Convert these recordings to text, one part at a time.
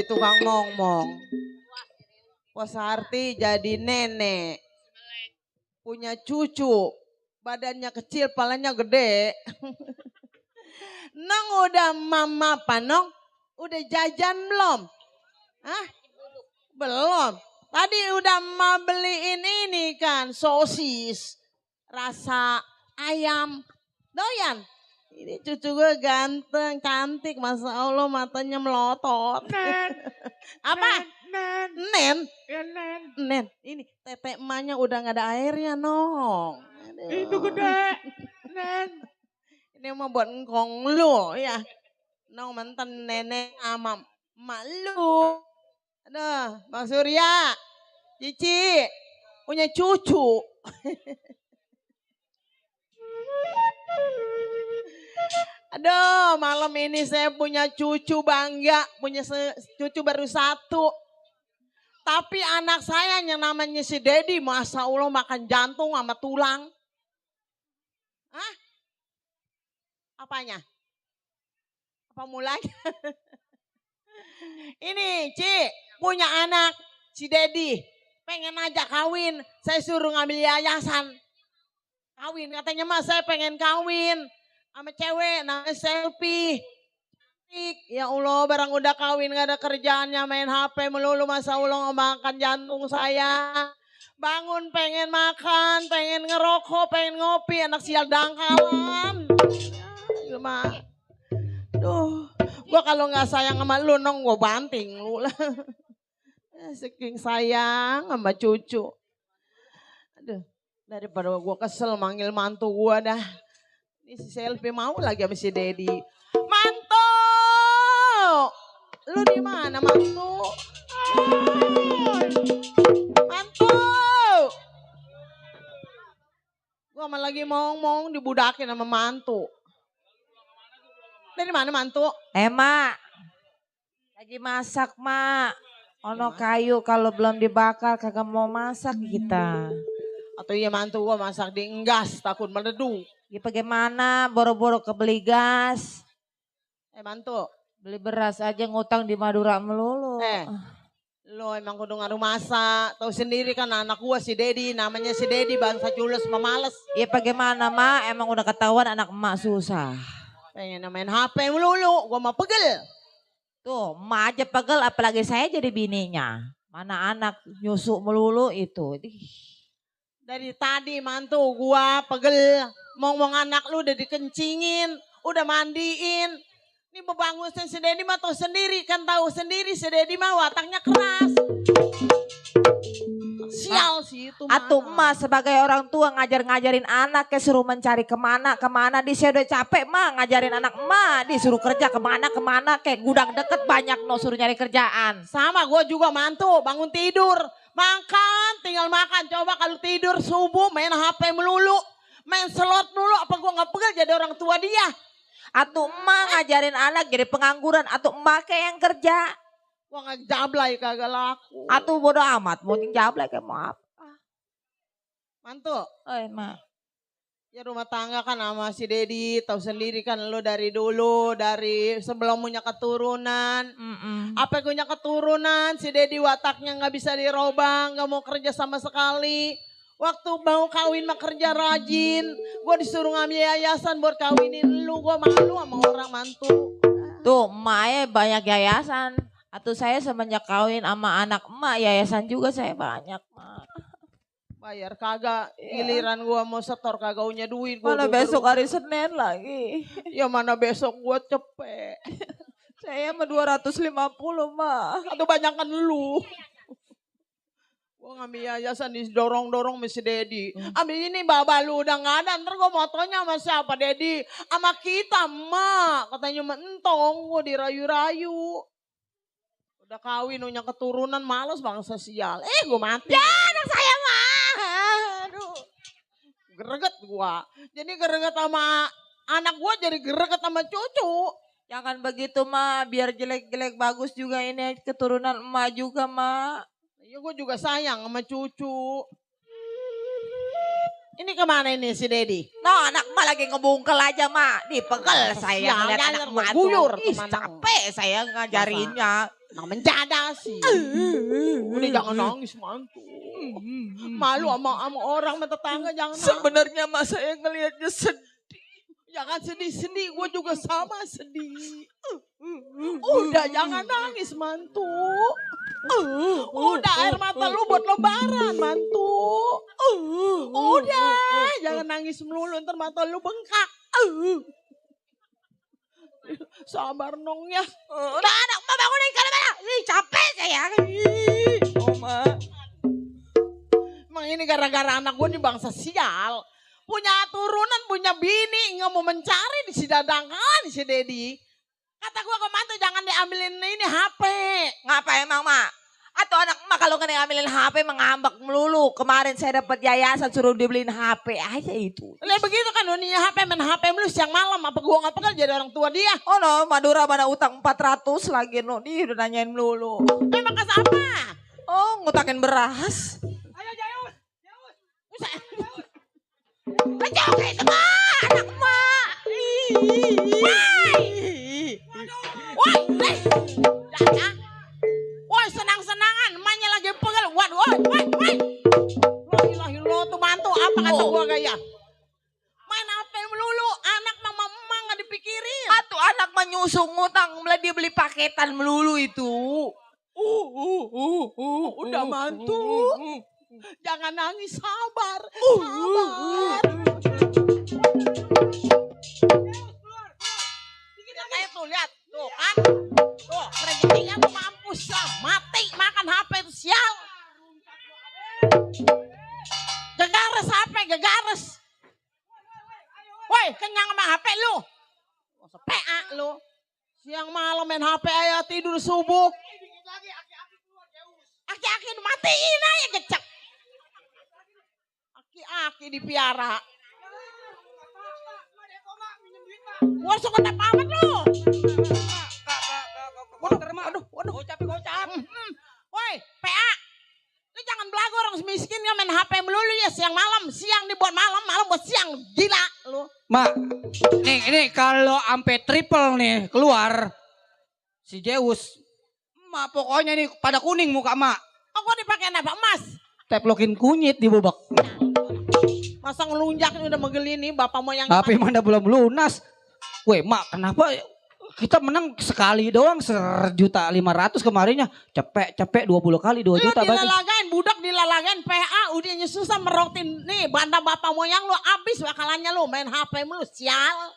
jadi tukang mong-mong. Posarti jadi nenek. Punya cucu. Badannya kecil, palanya gede. Nong udah mama panong, udah jajan belum? Hah? Belum. Tadi udah ma beliin ini kan, sosis. Rasa ayam. Doyan. Ini cucu gue ganteng, cantik, Masya Allah matanya melotot. Nen. Apa? Nen. Nen? Ya Nen. Nen, ini tete emaknya udah gak ada airnya Nong. Aduh. Itu gede. Nen. Ini mah buat engkong lu ya. Nong mantan nenek sama emak lu. Aduh, Bang Surya, Cici, punya cucu. Aduh, malam ini saya punya cucu bangga, punya cucu baru satu. Tapi anak saya yang namanya si Dedi, Masya Allah makan jantung sama tulang. Hah? Apanya? Apa mulanya? Ini, Ci, punya anak, si Dedi. Pengen aja kawin, saya suruh ngambil yayasan. Kawin, katanya mas saya pengen kawin. Sama cewek, namanya selfie. Ya Allah, barang udah kawin gak ada kerjaannya, main HP melulu, Masya Allah makan jantung saya. Bangun pengen makan, pengen ngerokok, pengen ngopi, anak sial dangkalan. Duh, gua kalau gak sayang sama lu, Nong, gua banting lu lah. Saking sayang sama cucu. Aduh, daripada gua kesel manggil mantu gua dah. Ini si selfie mau lagi sama si Dedi. Mantu! Lu di mana mantu? Mantu! Gua malah lagi ngomong dibudakin sama mantu. Dari mana mantu? Mak, lagi masak mak. Ono kayu kalau belum dibakar kagak mau masak kita. Atau iya mantu gua masak di enggas takut meledup. Ya bagaimana boro-boro kebeli gas. Mantu. Beli beras aja ngutang di Madura melulu. Lo emang kudu ngaruh masak. Tahu sendiri kan anak gua si Dedi, namanya si Dedi bangsa culus memales. Ya bagaimana mak, emang udah ketahuan anak emak susah. Pengen main HP melulu, gua mah pegel. Tuh emak aja pegel apalagi saya jadi bininya. Mana anak nyusuk melulu itu. Dari tadi mantu gua pegel. Ngomong anak lu udah dikencingin, udah mandiin. Ini bebangun si Dedi mah tahu sendiri, kan tahu sendiri si Dedi mah wataknya keras. Sial sih itu mah. Atuh emak sebagai orang tua ngajarin anak suruh mencari kemana dia udah capek mah ngajarin anak emak disuruh kerja kemana kayak gudang deket banyak no suruh nyari kerjaan. Sama gue juga mantu bangun tidur makan tinggal makan, coba kalau tidur subuh main HP melulu main slot dulu, apa gue nggak pegel jadi orang tua dia. Atuh emak ngajarin anak jadi pengangguran, atuh emak kayak yang kerja. Gue nggak jablay kagak laku. Atuh bodo amat mau jablay kayak mau apa. Mantu. Emak. Ya rumah tangga kan sama si Dedi, tahu sendiri kan lo dari dulu, dari sebelum punya keturunan. Apa punya keturunan, si Dedi wataknya nggak bisa dirobang, nggak mau kerja sama sekali. Waktu mau kawin mah kerja rajin, gue disuruh ngambil yayasan buat kawinin lu, gue malu sama orang mantu. Tuh emak banyak yayasan, atuh saya semenjak kawin sama anak emak yayasan juga saya banyak mak. Bayar kagak, giliran gua mau setor kagak punya duit. Mana besok hari Senin lagi. Ya mana besok gua cepet. Saya mah 250 mah. Atau banyakan lu. Gua ngambil yayasan didorong-dorong sama si Dedi. Ambil ini baba lu udah gak ada, ntar gua motonya sama siapa Dedi? Sama kita mak, katanya mentong gua dirayu-rayu. Udah kawin punya keturunan males bangsa sial. Gua mati. Ya anak saya mah. Aduh, greget gua. Jadi greget sama anak gua, jadi greget sama cucu. Jangan begitu mah, biar jelek-jelek bagus juga ini keturunan emak juga mak. Ya gua juga sayang sama cucu. Ini kemana ini si Dedi? No anak emak lagi ngebungkel aja mak. Dipegel saya ngeliat anak emak tuh. Ih, capek saya ngajarinnya. Nah menjada sih. Udah jangan nangis mantu. Malu sama orang sama tetangga jangan nangis. Sebenarnya Mak saya ngelihatnya sedih. Jangan sedih-sedih, gue juga sama sedih. Udah jangan nangis mantu. Udah air mata lu buat lebaran mantu. Udah jangan nangis melulu ntar mata lu bengkak. Sabar nong ya. Udah anak Mak bangunin kalau mana? Ih, capek saya. Oh Mak. Emang ini gara-gara anak gue nih bangsa sial. Punya turunan, punya bini, nggak mau mencari di si Dadangan, si Dedi. Kata gue ke mantu jangan diambilin ini HP. Ngapa emang Mak? Atau anak Mak kalau nggak ngambilin HP mengambak melulu. Kemarin saya dapat yayasan suruh dibeliin HP aja itu. Lihat begitu kan dunia HP main HP melulu siang malam. Apa gue nggak pegal jadi orang tua dia. Oh no, Madura mana utang 400 lagi no. Dia udah nanyain melulu. Emang kas apa? Oh ngutangin beras. Ayo Jayus. Jauh itu Mak, anak Mak. Woi, senang-senangan, emaknya lagi pegel. Waduh, woi. La ilaha illallah tuh mantu apa kata gua gaya? Main HP melulu, anak mama emak enggak dipikirin. Atuh anak menyusu ngutang dia beli paketan melulu itu. Udah mantu. Jangan nangis, sabar. Kayak tuh lihat, tuh kan. Tuh, rezekinya tuh mampus lah. Mati makan HP itu sial. Gegares HP, gegares. Woi, kenyang sama HP lu. PA lu. Siang malam main HP aja tidur subuh. Aki-aki matiin aja gecek. Aki-aki dipiara. Gua suka tap amat lu. Waduh, gocap. Woi, PA. Lu jangan belagu orang miskin yang main HP melulu ya siang malam. Siang dibuat malam, malam buat siang. Gila lu. Mak, ini kalau sampai triple nih keluar si Zeus, Mak pokoknya nih pada kuning muka Mak. Oh, kok dipakai apa emas? Teplokin kunyit di bobak. Masa ngelunjak udah megelini bapak moyang. Tapi mana belum lunas. Weh Mak, kenapa kita menang sekali doang 1.500.000 kemarinnya. Cepet 20 kali 2 juta. Lu dilalagain, budak dilalagain PA udah susah merotin nih banda bapak moyang lu abis bakalannya lu main HP mulu sial.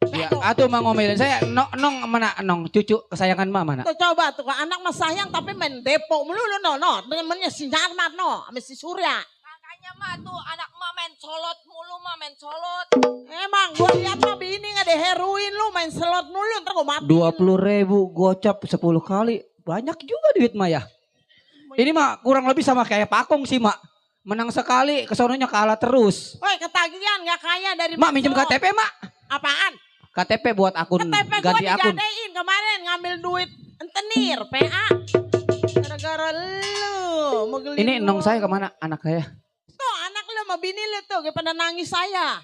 Ya, atuh Mang ngomelin saya nong mana nong cucu kesayangan Mak mana? Tuh coba tuh anak mah sayang tapi main depo melulu no temennya si Jarmat no sama si Surya. Makanya Mak tuh anak Mak main solot mulu Mak main solot. Emang gua lihat mah bini nggak heroin lu main slot mulu ntar gua mati. 20.000 gocap 10 kali. Banyak juga duit Mak ya. Ini Mak kurang lebih sama kayak Pakong sih Mak. Menang sekali kesononya kalah terus. Woi ketagihan nggak kaya dari Mak minjem KTP Mak. Apaan? KTP buat akun KTP gua ganti akun. digadein kemarin ngambil duit entenir PA. Gara-gara lu megelin Ini nong gua. saya kemana anak saya? Tuh anak lu sama bini lu tuh pada nangis saya.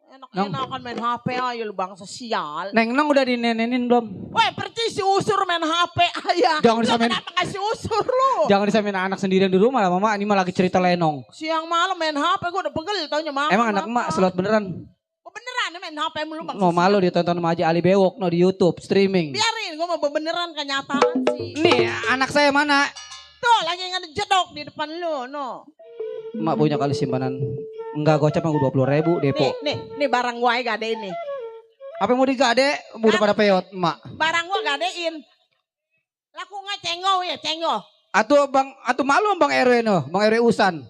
Enak-enakan main HP aja lu bangsa sial. Neng nong udah dinenenin belum? Woi percis si usur main HP aja. Jangan Lu disamain. kenapa ngasih usur lu? Jangan disamain anak sendirian di rumah lah Mama. Ini mah lagi cerita lenong. Siang malam main HP gua udah pegel taunya makan. Emang anak Mak slot beneran? Oh beneran main HP mulu bangsa Mau malu sial. ditonton sama Haji Ali Bewok no di YouTube streaming. Biarin gua mau beneran kenyataan sih. Nih anak saya mana? Tuh lagi ngejedok di depan lu no. Mak punya kali simpanan. Enggak gocap aku 20.000 depo. Nih barang gua gadein nih. Apa yang mau digade? Udah pada peyot Mak. Barang gua gadein. Laku nggak cenggol ya cenggol. Atuh malu Bang RW no, Bang RW USAN.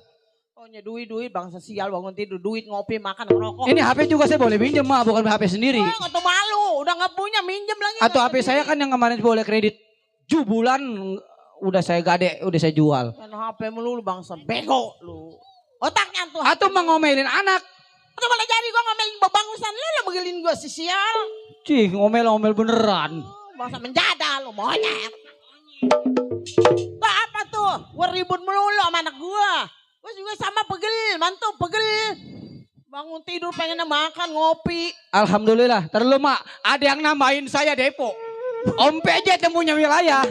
Oh duit bangsa sial bangun tidur duit ngopi makan ngerokok. Ini HP juga saya boleh minjem Mak, bukan HP sendiri. Nggak tuh malu, udah nggak punya minjem lagi. Atau HP saya kan yang kemarin boleh kredit 7 bulan udah saya gade, udah saya jual. Main HP melulu bangsa bego lu. Otaknya tuh. Atau ngomelin anak. Atau malah jadi gua ngomelin babangusan lu begilin gua si sial. Cih, ngomel beneran. Bangsa menjada lu monyet. Tuh apa tuh? Gua ribut melulu sama anak gua. Gua juga sama pegel, mantu pegel. Bangun tidur pengen makan ngopi. Alhamdulillah, terlalu Mak, ada yang nambahin saya depo. Om Pejet yang punya wilayah.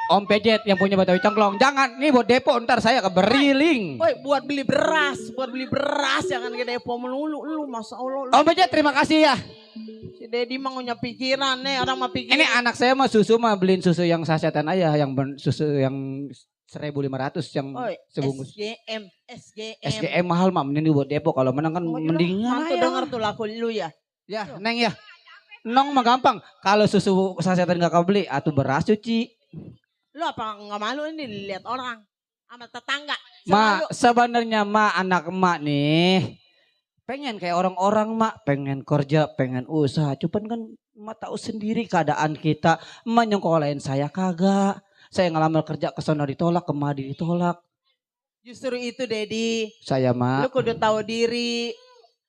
Om Pejet yang punya Betawi Congklong. Jangan, nih buat depo ntar saya ke Beriling. Woi, buat beli beras, jangan ke depo melulu lu, Masya Allah. Om Pejet terima kasih ya. Si Dedi mah punya pikiran nih, orang mah pikiran. Ini anak saya mah susu mah beliin susu yang sasetan aja, yang susu yang 1.500 yang sebungkus. SGM mahal mah, mending buat depo kalau menang kan mendingan. Mantu denger tuh laku lu ya. Ya, Neng ya. Nong mah gampang. Kalau susu sasetan gak kau beli, atuh beras cuci. Lu apa nggak malu ini lihat orang sama tetangga? Ma, sebenarnya ma anak emak nih pengen kayak orang-orang mak, pengen kerja, pengen usaha. Cuman kan emak tahu sendiri keadaan kita. Emak nyongkolain saya kagak. Saya ngelamar kerja ke sana ditolak, kemari ditolak. Justru itu Dedi. Saya mak. Lu kudu tahu diri.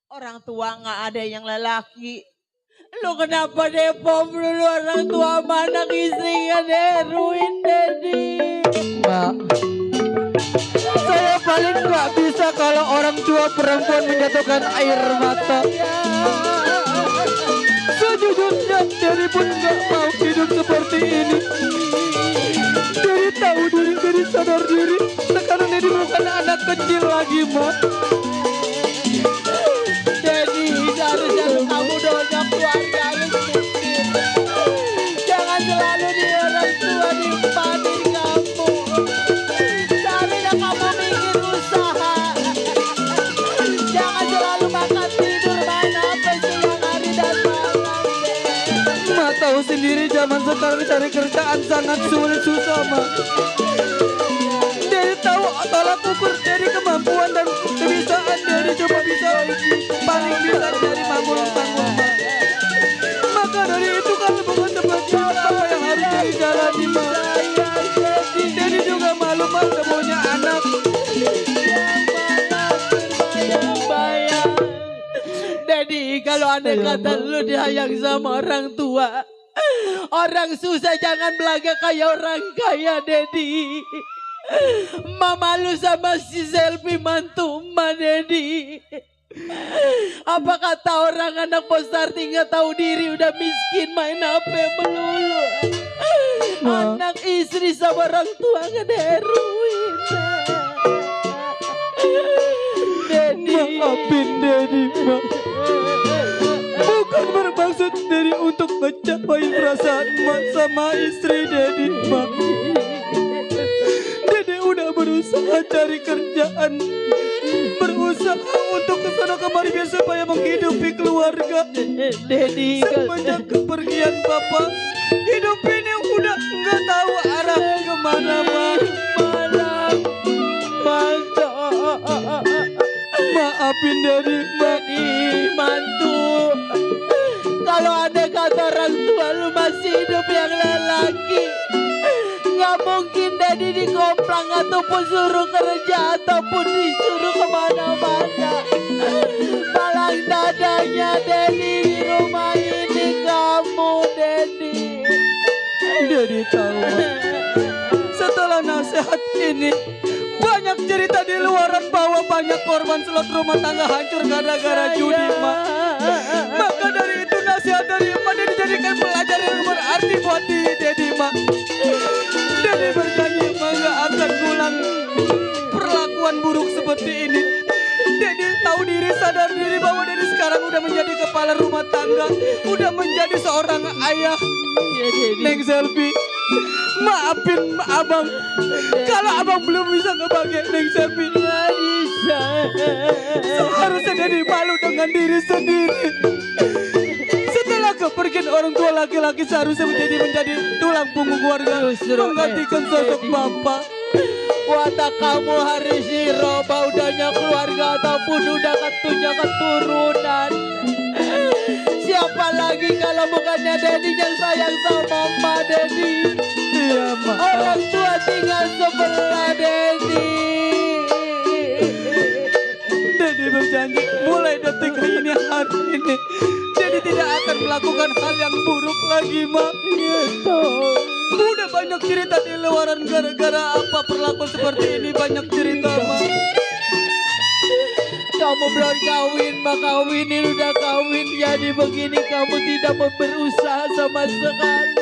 Orang tua nggak ada yang lelaki. Lu kenapa depo dulu orang tua mana istrinya deruin Dedi? Mak, saya paling nggak bisa kalau orang tua perempuan menjatuhkan air mata. Sejujurnya Dedi pun nggak mau hidup seperti ini. Dedi tahu diri, Dedi sadar diri. Sekarang Dedi bukan anak kecil lagi, Mak. Dedi harusnya kamu doanya keluarga lu sedikit. Jangan selalu di orang tua dipanin kamu. Seharusnya kamu mikir usaha. Jangan selalu makan tidur main HP siang hari dan malam. Mak tahu sendiri zaman sekarang cari kerjaan sangat sulit susah, Mak. Dedi tahu tolak ukur dari kemampuan dan kebisaan Dedi cuma bisa paling bisa dari panggung-panggung, Mak. Maka dari itu kan bukan seperti apa yang harus Dedi jalani, Mak. Dedi juga malu, Mak, punya anak. Bayang. Dedi kalau ada kata lu disayang sama orang tua. Orang susah jangan belaga kayak orang kaya Dedi. Mama lu sama si Selfie mantu emak Dedi. Apa kata orang anak postar tinggal tahu diri udah miskin main HP melulu. Anak istri sama orang tua ngederuin. Dedi. Maafin Dedi, Mak. Bukan bermaksud Dedi untuk mencapai perasaan Mak sama istri Dedi, Mak. Dedi udah berusaha cari kerjaan, berusaha untuk kesana kemari biar supaya menghidupi keluarga. Dedi. Semenjak kepergian Bapak, hidup ini udah nggak tahu arah kemana, Mak. Malam mantu. Maafin Dedi, Mak. Dedi mantu. Kalau ada kata orang tua lu masih hidup yang lelaki. Gak mungkin Dedi dikomplang ataupun suruh kerja ataupun disuruh kemana-mana. Palang dadanya Dedi di rumah ini kamu Dedi. Dedi tahu, Mak. Setelah nasihat ini, banyak cerita di luaran bahwa banyak korban slot rumah tangga hancur gara-gara judi, Mak. Maka dari itu nasihat dari Emak Dedi dijadikan pelajaran yang berarti buat Dedi, Mak. Dedi berjanji Emak gak akan ngulang perlakuan buruk seperti ini. Dedi tahu diri, sadar diri bahwa Dedi sekarang udah menjadi kepala rumah tangga, udah menjadi seorang ayah. Neng Selfie, maafin abang kalau abang belum bisa ngebahagiain Neng Selfie. Bisa. Seharusnya Dedi malu dengan diri sendiri. Setelah kepergian orang tua laki-laki seharusnya menjadi tulang punggung keluarga, menggantikan sosok bapak. Watak kamu harus roba udahnya keluarga ataupun udah ketunya keturunan. Siapa lagi kalau bukannya Dedi yang sayang sama Emak Dedi. Iya, Mak. Orang tua tinggal sebelah Dedi. Dedi berjanji mulai detik ini hari ini Dedi tidak akan melakukan hal yang buruk lagi, Mak. Udah banyak cerita di luaran gara-gara apa perlakuan seperti ini, banyak cerita, Mak. kamu belum kawin, mah kawinin udah kawin. Jadi begini kamu tidak mau berusaha sama sekali.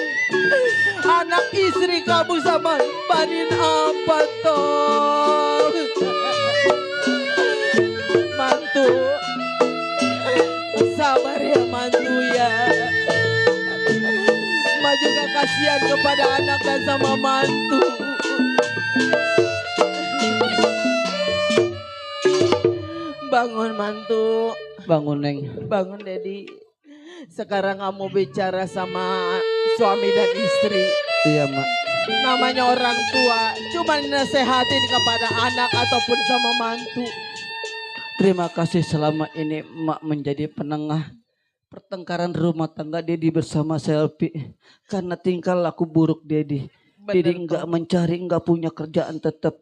Anak istri kamu sama panin apa toh? Mantu, sabar ya mantu ya. Ma juga kasihan kepada anak dan sama mantu. Bangun mantu. Bangun Neng. Bangun Dedi. Sekarang kamu bicara sama suami dan istri. Iya Mak. Namanya orang tua cuma nasehatin kepada anak ataupun sama mantu. Terima kasih selama ini Mak menjadi penengah pertengkaran rumah tangga Dedi bersama Selvi. Karena tingkah laku buruk Dedi. Dedi enggak mencari, enggak punya kerjaan tetap.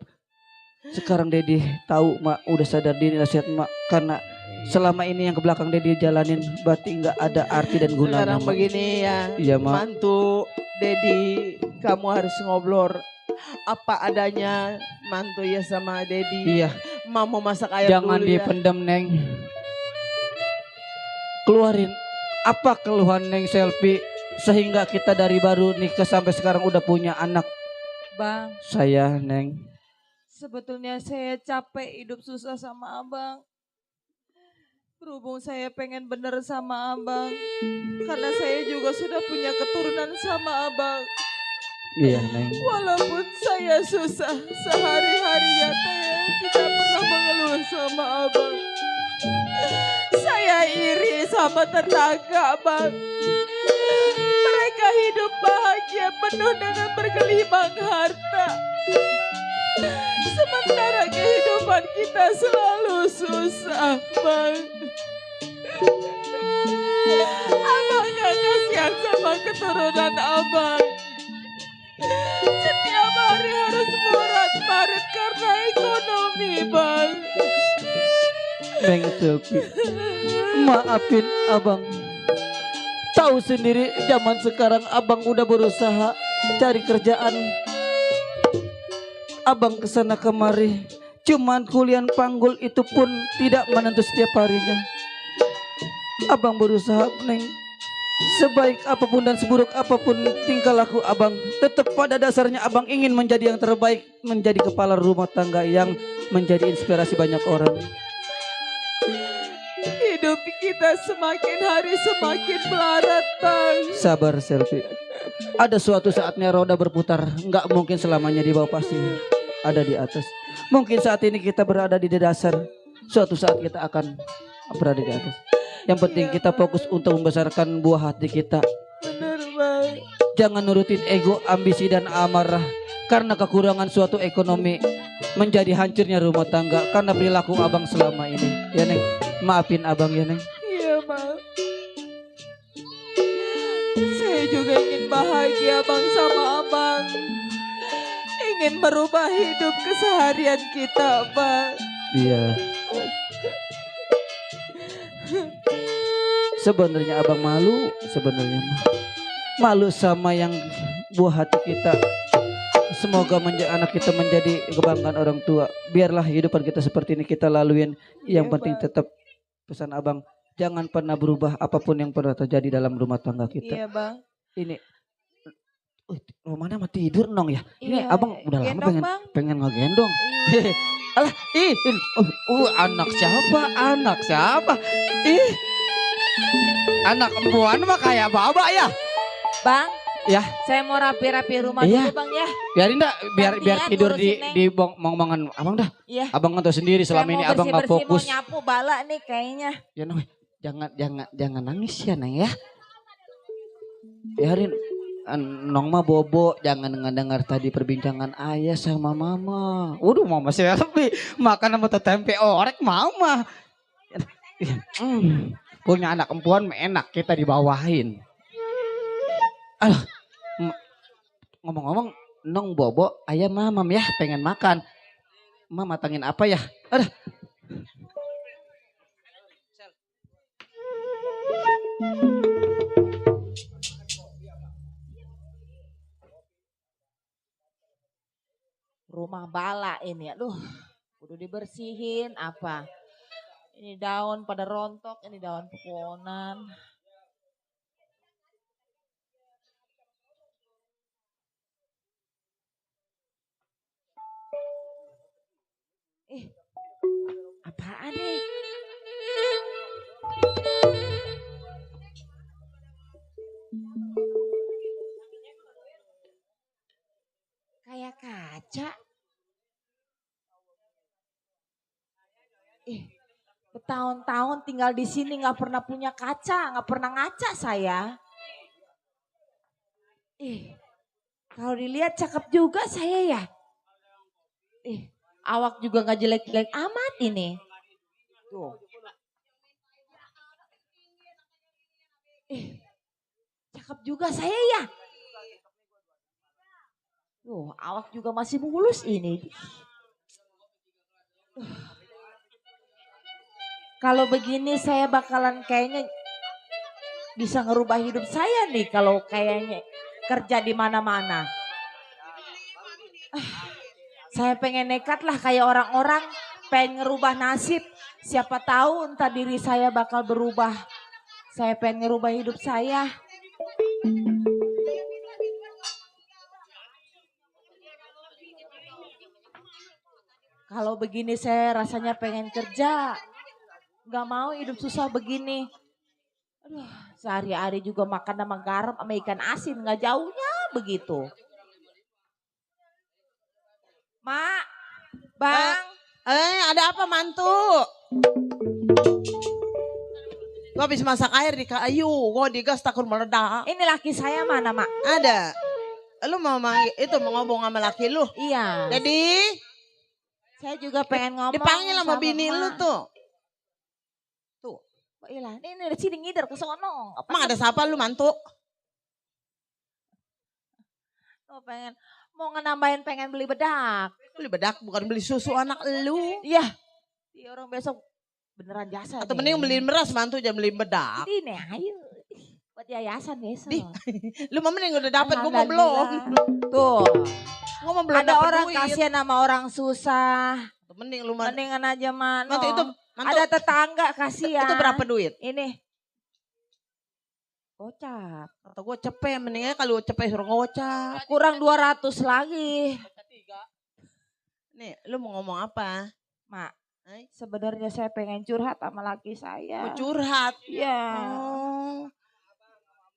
Sekarang Dedi tahu Mak, udah sadar diri nasihat Mak. Karena selama ini yang ke belakang Dedi jalanin berarti enggak ada arti dan gunanya. Sekarang Mak. begini ya, Iya Mak. mantu Dedi, kamu harus ngobrol apa adanya mantu ya sama Dedi. Iya. Ma mau masak ayam Jangan dulu ya. dipendam Neng. Keluarin apa keluhan Neng Selvi sehingga kita dari baru nikah sampai sekarang udah punya anak. Bang, Saya Neng. sebetulnya saya capek hidup susah sama abang. Berhubung saya pengen bener sama abang. Karena saya juga sudah punya keturunan sama abang. Iya Neng. Walaupun saya susah sehari-hari ya saya tidak pernah mengeluh sama abang. Saya iri sama tetangga abang. Mereka hidup bahagia penuh dengan bergelimang harta. Sementara kehidupan kita selalu susah, Bang. Abang gak kasihan sama keturunan abang. Setiap hari harus murat-marit karena ekonomi, Bang. Neng Selvi. Maafin abang. Tahu sendiri zaman sekarang abang udah berusaha cari kerjaan. Abang kesana kemari. Cuman kuliah panggul itu pun tidak menentu setiap harinya. Abang berusaha Neng. Sebaik apapun dan seburuk apapun tingkah laku abang, tetap pada dasarnya abang ingin menjadi yang terbaik, menjadi kepala rumah tangga yang menjadi inspirasi banyak orang. Hidup kita semakin hari semakin melarat, Bang. Sabar Selvi. Ada suatu saatnya roda berputar, nggak mungkin selamanya di bawah, pasti ada di atas. Mungkin saat ini kita berada di dasar, suatu saat kita akan berada di atas. Yang penting kita fokus untuk membesarkan buah hati kita. Bener, Bang. Jangan nurutin ego, ambisi dan amarah. Karena kekurangan suatu ekonomi menjadi hancurnya rumah tangga karena perilaku abang selama ini. Ya Neng, maafin abang ya Neng. Iya, Bang. Saya juga ingin bahagia, Bang, sama abang. Ingin merubah hidup keseharian kita, Bang. Iya. Sebenarnya abang malu, sebenarnya malu sama yang buah hati kita. Semoga anak kita menjadi kebanggaan orang tua. Biarlah kehidupan kita seperti ini kita laluin. Yang penting tetap pesan abang, jangan pernah berubah apapun yang pernah terjadi dalam rumah tangga kita. Iya, Bang. Ini Romana mah tidur nong ya. Ini Iya, abang udah lama gendong, Bang. pengen ngegendong. Iya. Alah, anak siapa? Anak siapa? Anak empuan mah kayak baba ya. Bang, Ya, saya mau rapi-rapi rumah Iya. dulu, Bang, ya. biarin dah, biar Gantian tidur ngurusin Neng. di mong-mongan abang dah. Iya. Abang kan tahu sendiri Saya selama ini mau abang nggak bersih-bersih, fokus. mau nyapu bala nih kayaknya. Ya Nong, jangan nangis ya Neng ya. Biarin Nong mah bobo, jangan ngedengar tadi perbincangan ayah sama mama. Waduh, mama Selvi makan sama tempe orek mama. Punya anak empuan mah enak kita dibawahin. Alah, ngomong-ngomong Nong bobo, ayah mamam ya pengen makan. Mama matangin apa ya? Aduh. Rumah bala ini, aduh, udah dibersihin apa? Ini daun pada rontok, ini daun pepohonan. Apaan nih? Kayak kaca. Bertahun-tahun tinggal di sini nggak pernah punya kaca, nggak pernah ngaca saya. Kalau dilihat cakep juga saya ya. Awak juga nggak jelek-jelek amat ini. Tuh. Cakep juga saya ya. Tuh, awak juga masih mulus ini. Kalau begini saya bakalan kayaknya bisa ngerubah hidup saya nih kalau kayaknya kerja di mana-mana. Saya pengen nekat lah kayak orang-orang, pengen ngerubah nasib. Siapa tahu entar diri saya bakal berubah. Saya pengen ngerubah hidup saya. Kalau begini saya rasanya pengen kerja. Gak mau hidup susah begini. Aduh, sehari-hari juga makan sama garam sama ikan asin, gak jauhnya begitu. Mak, Bang. Ada apa mantu? Gua habis masak air di kayu, gua digas takut meledak. Ini laki saya mana, Mak? Ada. Lu mau ngomong sama laki lu? Iya. Jadi Saya juga pengen ngomong. dipanggil sama bini Mak. lu tuh. Tuh. Oh, iyalah, ini dari sini ngider ke sono. Emang ada siapa lu mantu? Oh, mau nambahin pengen beli bedak. Beli bedak bukan beli susu anak lu. Iya. Di orang besok beneran jasa. Atau mending beliin beras mantu jangan beliin bedak. Ini ayo. Buat yayasan besok. Lu mah mending udah dapet, gua mau belum. Tuh. Gua mau belum Ada dapet orang duit. kasihan sama orang susah. Atau mending lu mah. Mendingan aja mano. Mantu itu Ada tetangga kasihan. Itu berapa duit? Ini. Gocap. Atau gua cepet, mendingnya kalau cepet suruh ngocap. Kurang 200 lagi. Nih, lu mau ngomong apa? Mak, sebenarnya saya pengen curhat sama laki saya. Mau curhat? Iya. Oh.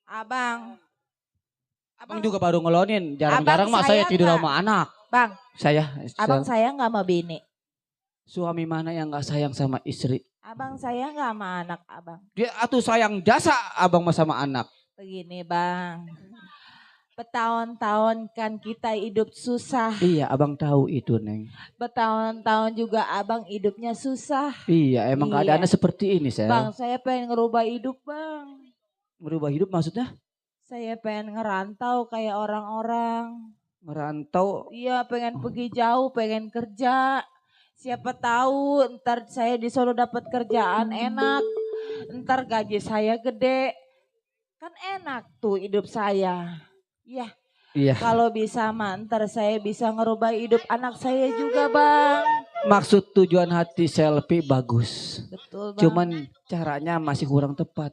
Abang juga baru ngelonin. Jarang-jarang mak saya tidur sama anak. Bang, abang Saya saya nggak sama bini. suami mana yang gak sayang sama istri? Abang saya nggak sama anak abang. Dia atuh sayang jasa abang mah sama anak. Begini bang, bertahun-tahun kan kita hidup susah. Iya abang tahu itu Neng. Bertahun-tahun juga abang hidupnya susah. Iya emang Iya. keadaannya seperti ini Sel. Bang, saya pengen ngerubah hidup bang. Merubah hidup maksudnya? Saya pengen ngerantau kayak orang-orang. Merantau. Iya, pengen pergi jauh, pengen kerja. Siapa tahu ntar saya di Solo dapat kerjaan enak. Ntar gaji saya gede. Kan enak tuh hidup saya. Iya. Iya. Kalau bisa mah ntar saya bisa ngerubah hidup anak saya juga bang. Maksud tujuan hati selfie bagus. Betul bang. Cuman caranya masih kurang tepat.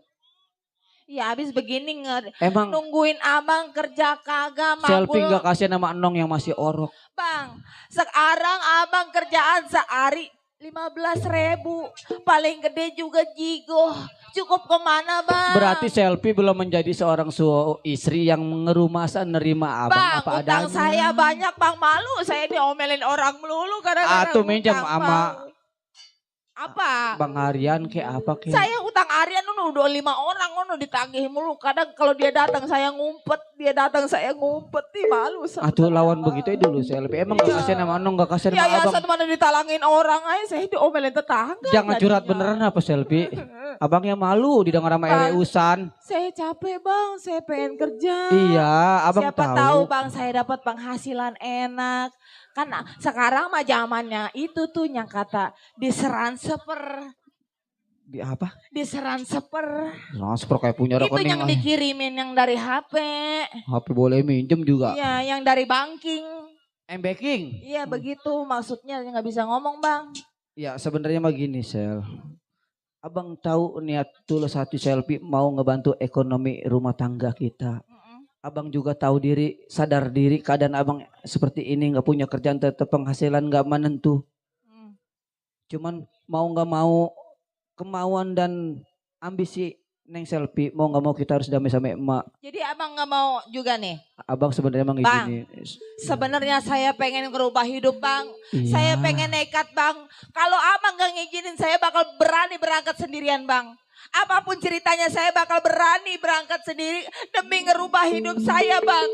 Ya habis begini Emang nungguin abang kerja kagak selfie mabul. gak kasihan sama Enong yang masih orok. Bang, sekarang abang kerjaan sehari 15.000. Paling gede juga jigo. Cukup kemana bang? Berarti selfie belum menjadi seorang istri yang ngerumasa nerima abang Bang, apa utang adanya. saya banyak bang, malu saya diomelin orang melulu gara-gara Atuh minjem utang, sama Bang. Apa? Bang Harian kayak apa kayak. Saya utang harian udah 5 orang ditagih mulu. Kadang kalau dia datang saya ngumpet, Ih, malu. Atuh lawan begitu dulu selfie. Emang gak kasihan sama Enong, gak kasihan sama abang. Yayasan mana ditalangin orang aja, saya diomelin tetangga. Jangan curhat jadinya. beneran apa selfie. Abangnya malu didengar sama Bang. USAN. Saya capek bang, saya pengen kerja. Iya, abang Siapa tahu. tahu bang saya dapat penghasilan enak. Kan sekarang mah zamannya itu tuh yang kata diseran seper. Di apa? Diseran seper. Transfer kayak punya Itu rekening. yang dikirimin yang dari HP. HP boleh minjem juga. Iya yang dari banking. M-Banking. Iya begitu maksudnya nggak bisa ngomong bang. Ya sebenarnya mah gini Sel. Abang tahu niat tulus hati Selfie mau ngebantu ekonomi rumah tangga kita. Abang juga tahu diri, sadar diri keadaan abang seperti ini, nggak punya kerjaan tetap penghasilan nggak menentu. Cuman mau nggak mau kemauan dan ambisi Neng Selfie mau nggak mau kita harus damai sama emak. Jadi abang nggak mau juga nih? Abang sebenarnya emang Bang, izinin. sebenarnya saya pengen ngerubah hidup bang. Iya. Saya pengen nekat bang. Kalau abang gak ngizinin saya bakal berani berangkat sendirian bang. Apapun ceritanya saya bakal berani berangkat sendiri demi ngerubah hidup saya bang.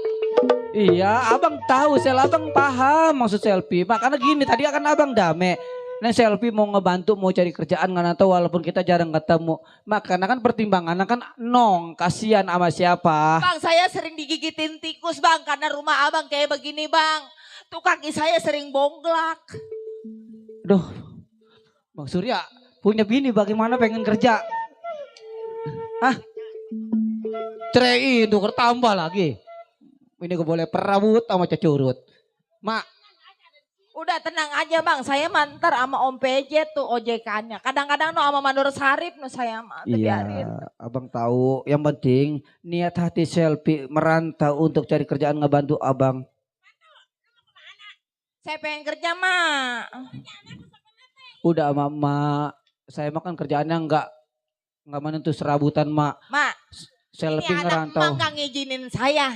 Iya, abang tahu, abang paham maksud Selfie. Makanya gini, tadi akan abang damai. Nah Selfie mau ngebantu, mau cari kerjaan nggak tahu walaupun kita jarang ketemu. Makanya kan pertimbangannya kan nong, kasihan sama siapa. Bang saya sering digigitin tikus bang karena rumah abang kayak begini bang. Tuh kaki saya sering bonglak. Duh, Bang Surya punya bini bagaimana pengen kerja? Hah? Cerai itu tambah lagi. Ini gue boleh perabut sama cecurut. Mak. Udah tenang aja bang, saya mantar sama Om PJ tuh ojekannya. Kadang-kadang no sama Manur Sarip no saya mah. Iya, abang tahu. Yang penting niat hati Selfie merantau untuk cari kerjaan ngebantu abang. Saya pengen kerja mak. Udah mama, saya makan kerjaannya nggak menentu serabutan mak. Mak, Selfie ini anak ngerantau. emak gak ngizinin saya.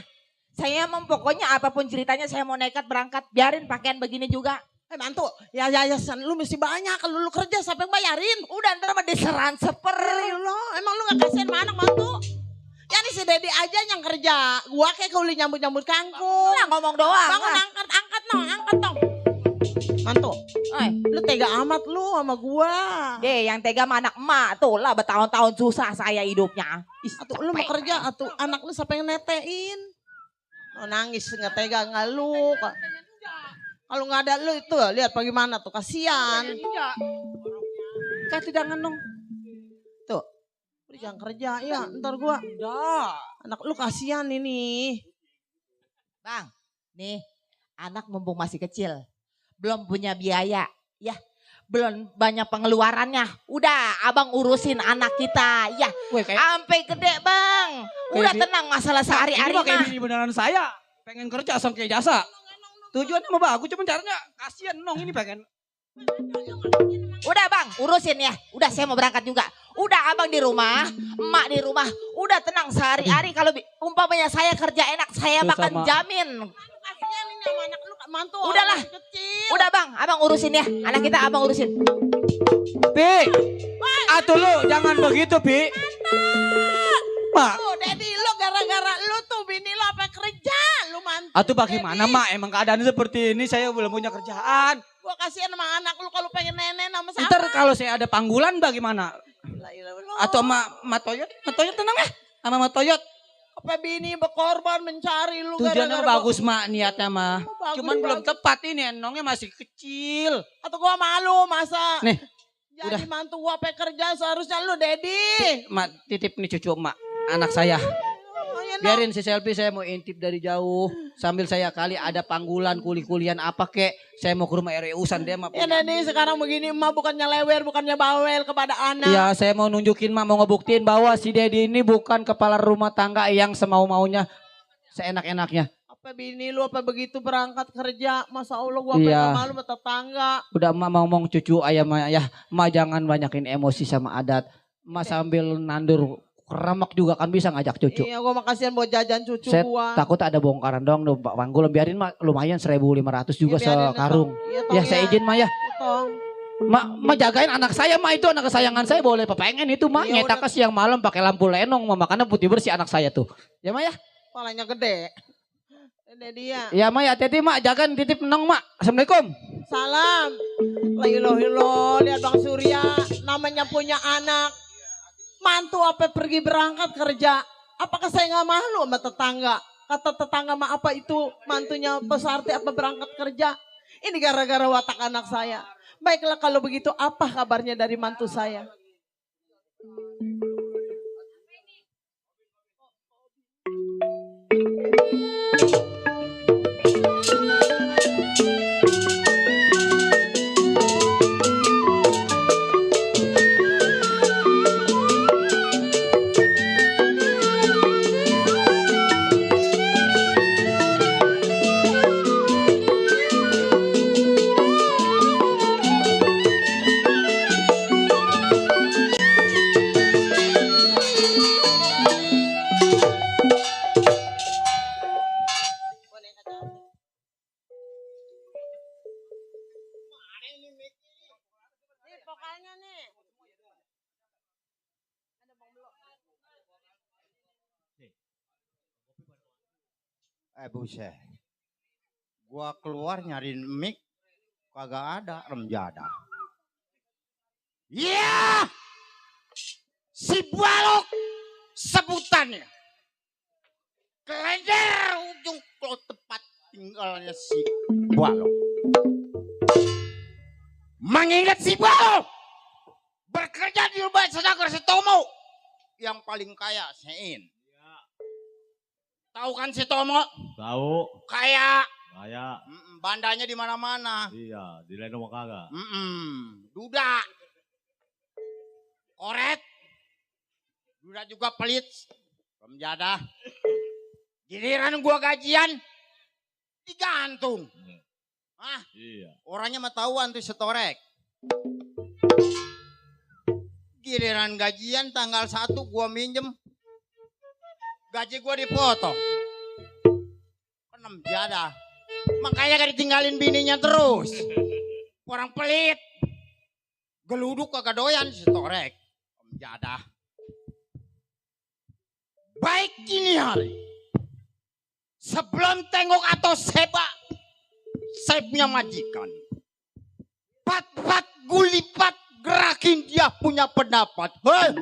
Saya emang pokoknya apapun ceritanya saya mau nekat berangkat. Biarin pakaian begini juga. Mantu, ya yayasan lu mesti banyak. Kalau lu kerja siapa yang bayarin? Udah ntar mah diseran seper. Lo, emang lu gak kasihan sama anak mantu? Ya nih si Dedi aja yang kerja. Gua kayak kuli nyambut-nyambut kangkung. Nah ngomong doang. Bangun angkat dong. Mantu, lu tega amat lu sama gua. Yang tega sama anak emak tuh lah bertahun-tahun susah saya hidupnya. Atuh lu mau kerja, atuh anak lu siapa yang netein? Oh, nangis nggak tega nggak lu. Kalau nggak ada lu itu lihat bagaimana tuh kasihan. Kayak tidak ngenong. Tuh, lu jangan kerja ya ntar gua. Udah, anak lu kasihan ini. Bang, nih anak mumpung masih kecil. Belum punya biaya, ya. Belum banyak pengeluarannya. Udah abang urusin anak kita, ya. Sampai gede bang. Udah tenang masalah sehari-hari mah. Ini kayak bini beneran saya. Pengen kerja asal kayak jasa. Tujuannya mah bagus, cuman caranya kasihan nong ini pengen. Udah bang, urusin ya. Udah saya mau berangkat juga. Udah abang di rumah, emak di rumah. Udah tenang sehari-hari. Kalau umpamanya saya kerja enak, saya bakal jamin. Kasihan ini sama anak lu mantu. Udahlah, udah bang, abang urusin ya. Anak kita abang urusin. Pi, atuh lu jangan begitu Pi. Mak. Tuh Dedi lu gara-gara lu tuh bini lu apa kerja lu mantu. Atuh bagaimana mak, emang keadaan seperti ini saya belum punya kerjaan. Gua kasihan sama anak lu kalau pengen nenek sama siapa. Ntar kalau saya ada panggulan bagaimana? Atau sama Toyot tenang ya. Sama Toyot. Apa bini berkorban mencari lu. Tujuannya bagus mak niatnya mah. Bagus, Cuman belum bagus. tepat ini nongnya masih kecil. Atau gua malu masa. Nih. Jadi mantu gua apa kerja seharusnya lu Dedi. Mak titip nih cucu mak. Anak saya. Biarin si Selfie saya mau intip dari jauh. Sambil saya kali ada panggulan kuliah-kulian apa kek. Saya mau ke rumah RW USAN dia mah. Ya Dedi sekarang begini emak bukannya lewer bukannya bawel kepada anak. Iya saya mau nunjukin mah mau ngebuktiin bahwa si Dedi ini bukan kepala rumah tangga yang semau-maunya. Seenak-enaknya. Apa bini lu apa begitu berangkat kerja. Masa Allah gua Iya. pengen malu sama tetangga. Udah emak mau ngomong cucu ayam ya. Emak jangan banyakin emosi sama adat. Emak sambil nandur keramak juga kan bisa ngajak cucu. Iya gua makasihan buat jajan cucu Saya gua. takut ada bongkaran dong Pak Panggul. Biarin mah lumayan 1.500 juga Iya, biarin sekarung. Iya, tong, Ya saya izin mah ya. Tong. Ma jagain anak saya mah itu anak kesayangan saya boleh pengen itu mah Iya, nyetak ke siang malam pakai lampu lenong mah makanya putih bersih anak saya tuh. Ya mah ya. Palanya gede. Ini dia. Ya mah ya teti mak jagain titip nong mak. Assalamualaikum. Salam. La ilaha illallah. Lihat Bang Surya. Namanya punya anak. Mantu apa pergi berangkat kerja. Apakah saya nggak malu sama tetangga? Kata tetangga mah apa itu mantunya pesarti apa berangkat kerja. Ini gara-gara watak anak saya. Baiklah kalau begitu apa kabarnya dari mantu saya? vokalnya nih. Buset. Gua keluar nyariin mic, kagak ada remjada. Iya! Si balok sebutannya. Keleder ujung kalau tempat tinggalnya si balok. Mengingat si balok bekerja di rumah saudara Setomo yang paling kaya Sein. Tahu kan si Tomo? Tahu. Kaya. Kaya. Bandanya di mana-mana. Iya, di LENONG kagak. Duda. Koret. Duda juga pelit. Pemjada. Giliran gua gajian digantung. Ah, iya. Orangnya mah tahuan tuh setorek. Giliran gajian tanggal 1 gua minjem. Gaji gue dipotong. Penem jada. Makanya gak ditinggalin bininya terus. Orang pelit. Geluduk kagak doyan setorek. Penem jada. Baik kini hari. Sebelum tengok atau seba. Saya punya majikan. Pat-pat gulipat gerakin dia punya pendapat. Hei.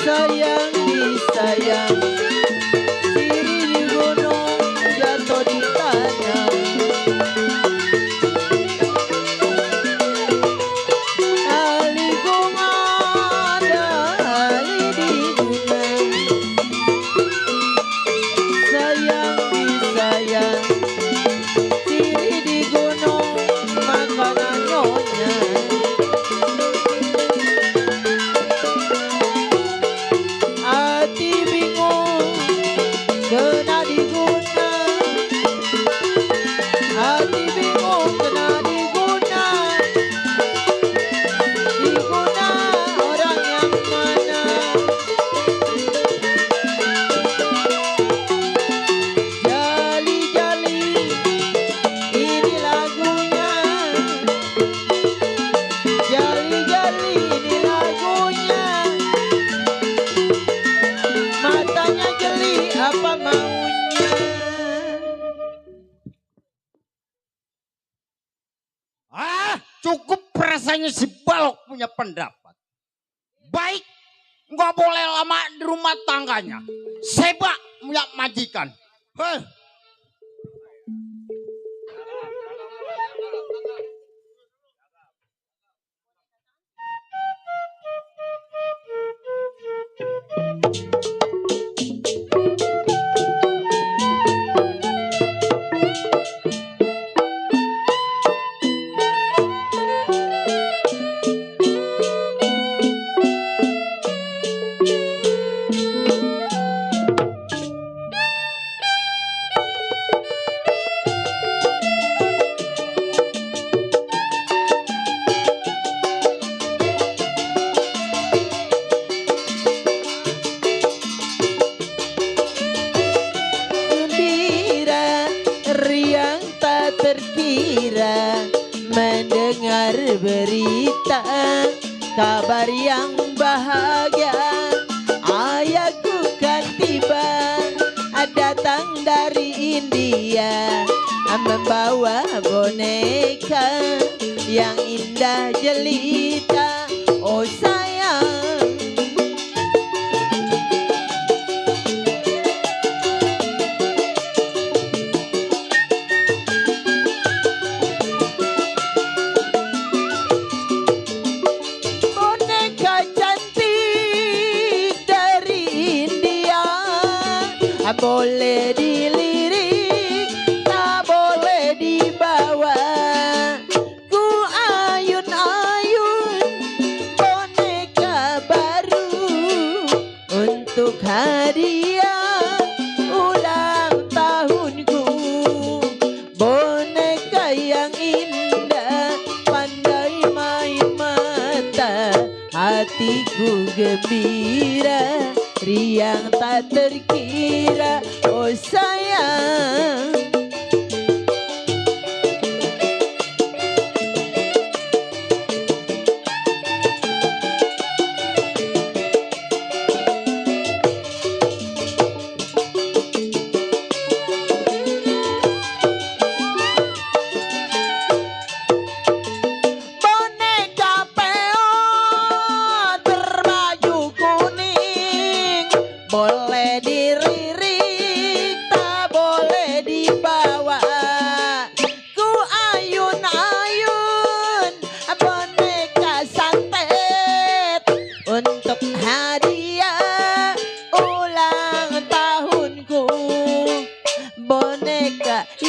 Sayang disayang, diri di gunung jatuh di tanah. Ali bunga ada ali di gunung. Sayang disayang, diri di gunung makanan nyonya. Hati bingung kena diguna, hati bingung kena diguna, diguna orang yang mana. Jali-jali ini lagunya, jali-jali ini lagunya. Matanya jeli apa maunya. Cukup rasanya si balok punya pendapat. Baik, nggak boleh lama di rumah tangganya. Seba punya majikan. Hei. Gembira, riang tak terkira mendengar berita kabar yang bahagia. Ayahku kan tiba datang dari India membawa boneka yang indah jelita. Oh sayang, boneka cantik dari India boleh dilirik, tak boleh dibawa. Ku ayun-ayun boneka baru untuk hadiah ulang tahunku. Boneka yang indah pandai main mata, hatiku gembira riang tak terkira, oh sayang.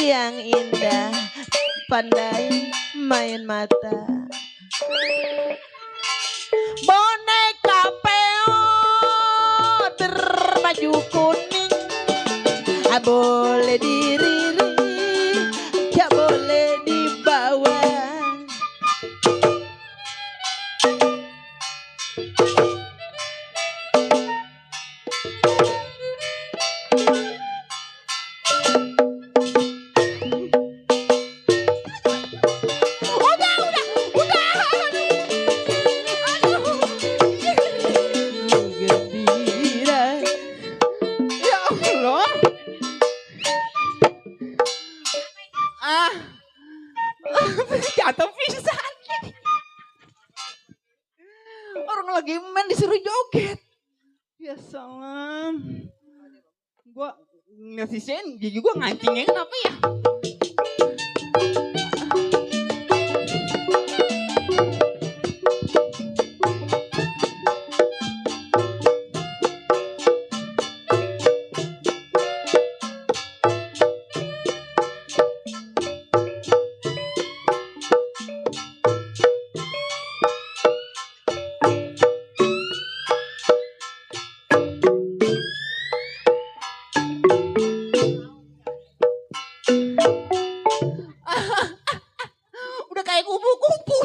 Yang indah, pandai main mata. Boneka peo berbaju kuning, boleh diririk, gak boleh dibawa. Jatuh pingsan. Orang lagi main disuruh joget. Ya salam. Gua ngasih sen, gigi gua ngancingnya kenapa ya?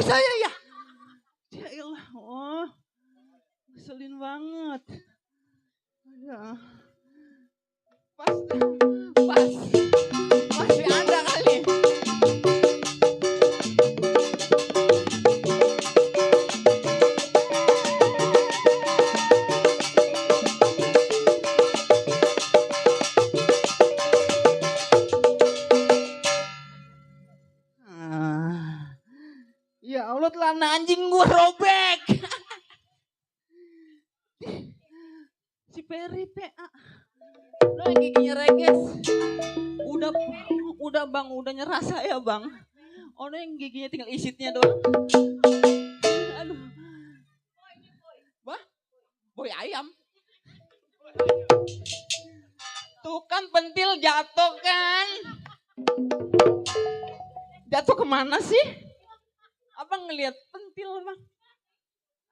Saya ya. Ya iyalah, oh. Ngeselin banget. Ya. Masih ada kali. Ya Allah, celana anjing gua robek. Si Peri PA. Udah giginya reges. Udah bang, udah nyerah saya bang. Ono yang giginya tinggal isitnya doang. Aduh. Wah, boy ayam. Tuh kan pentil jatuh kan. Jatuh kemana sih? Abang ngelihat pentil bang.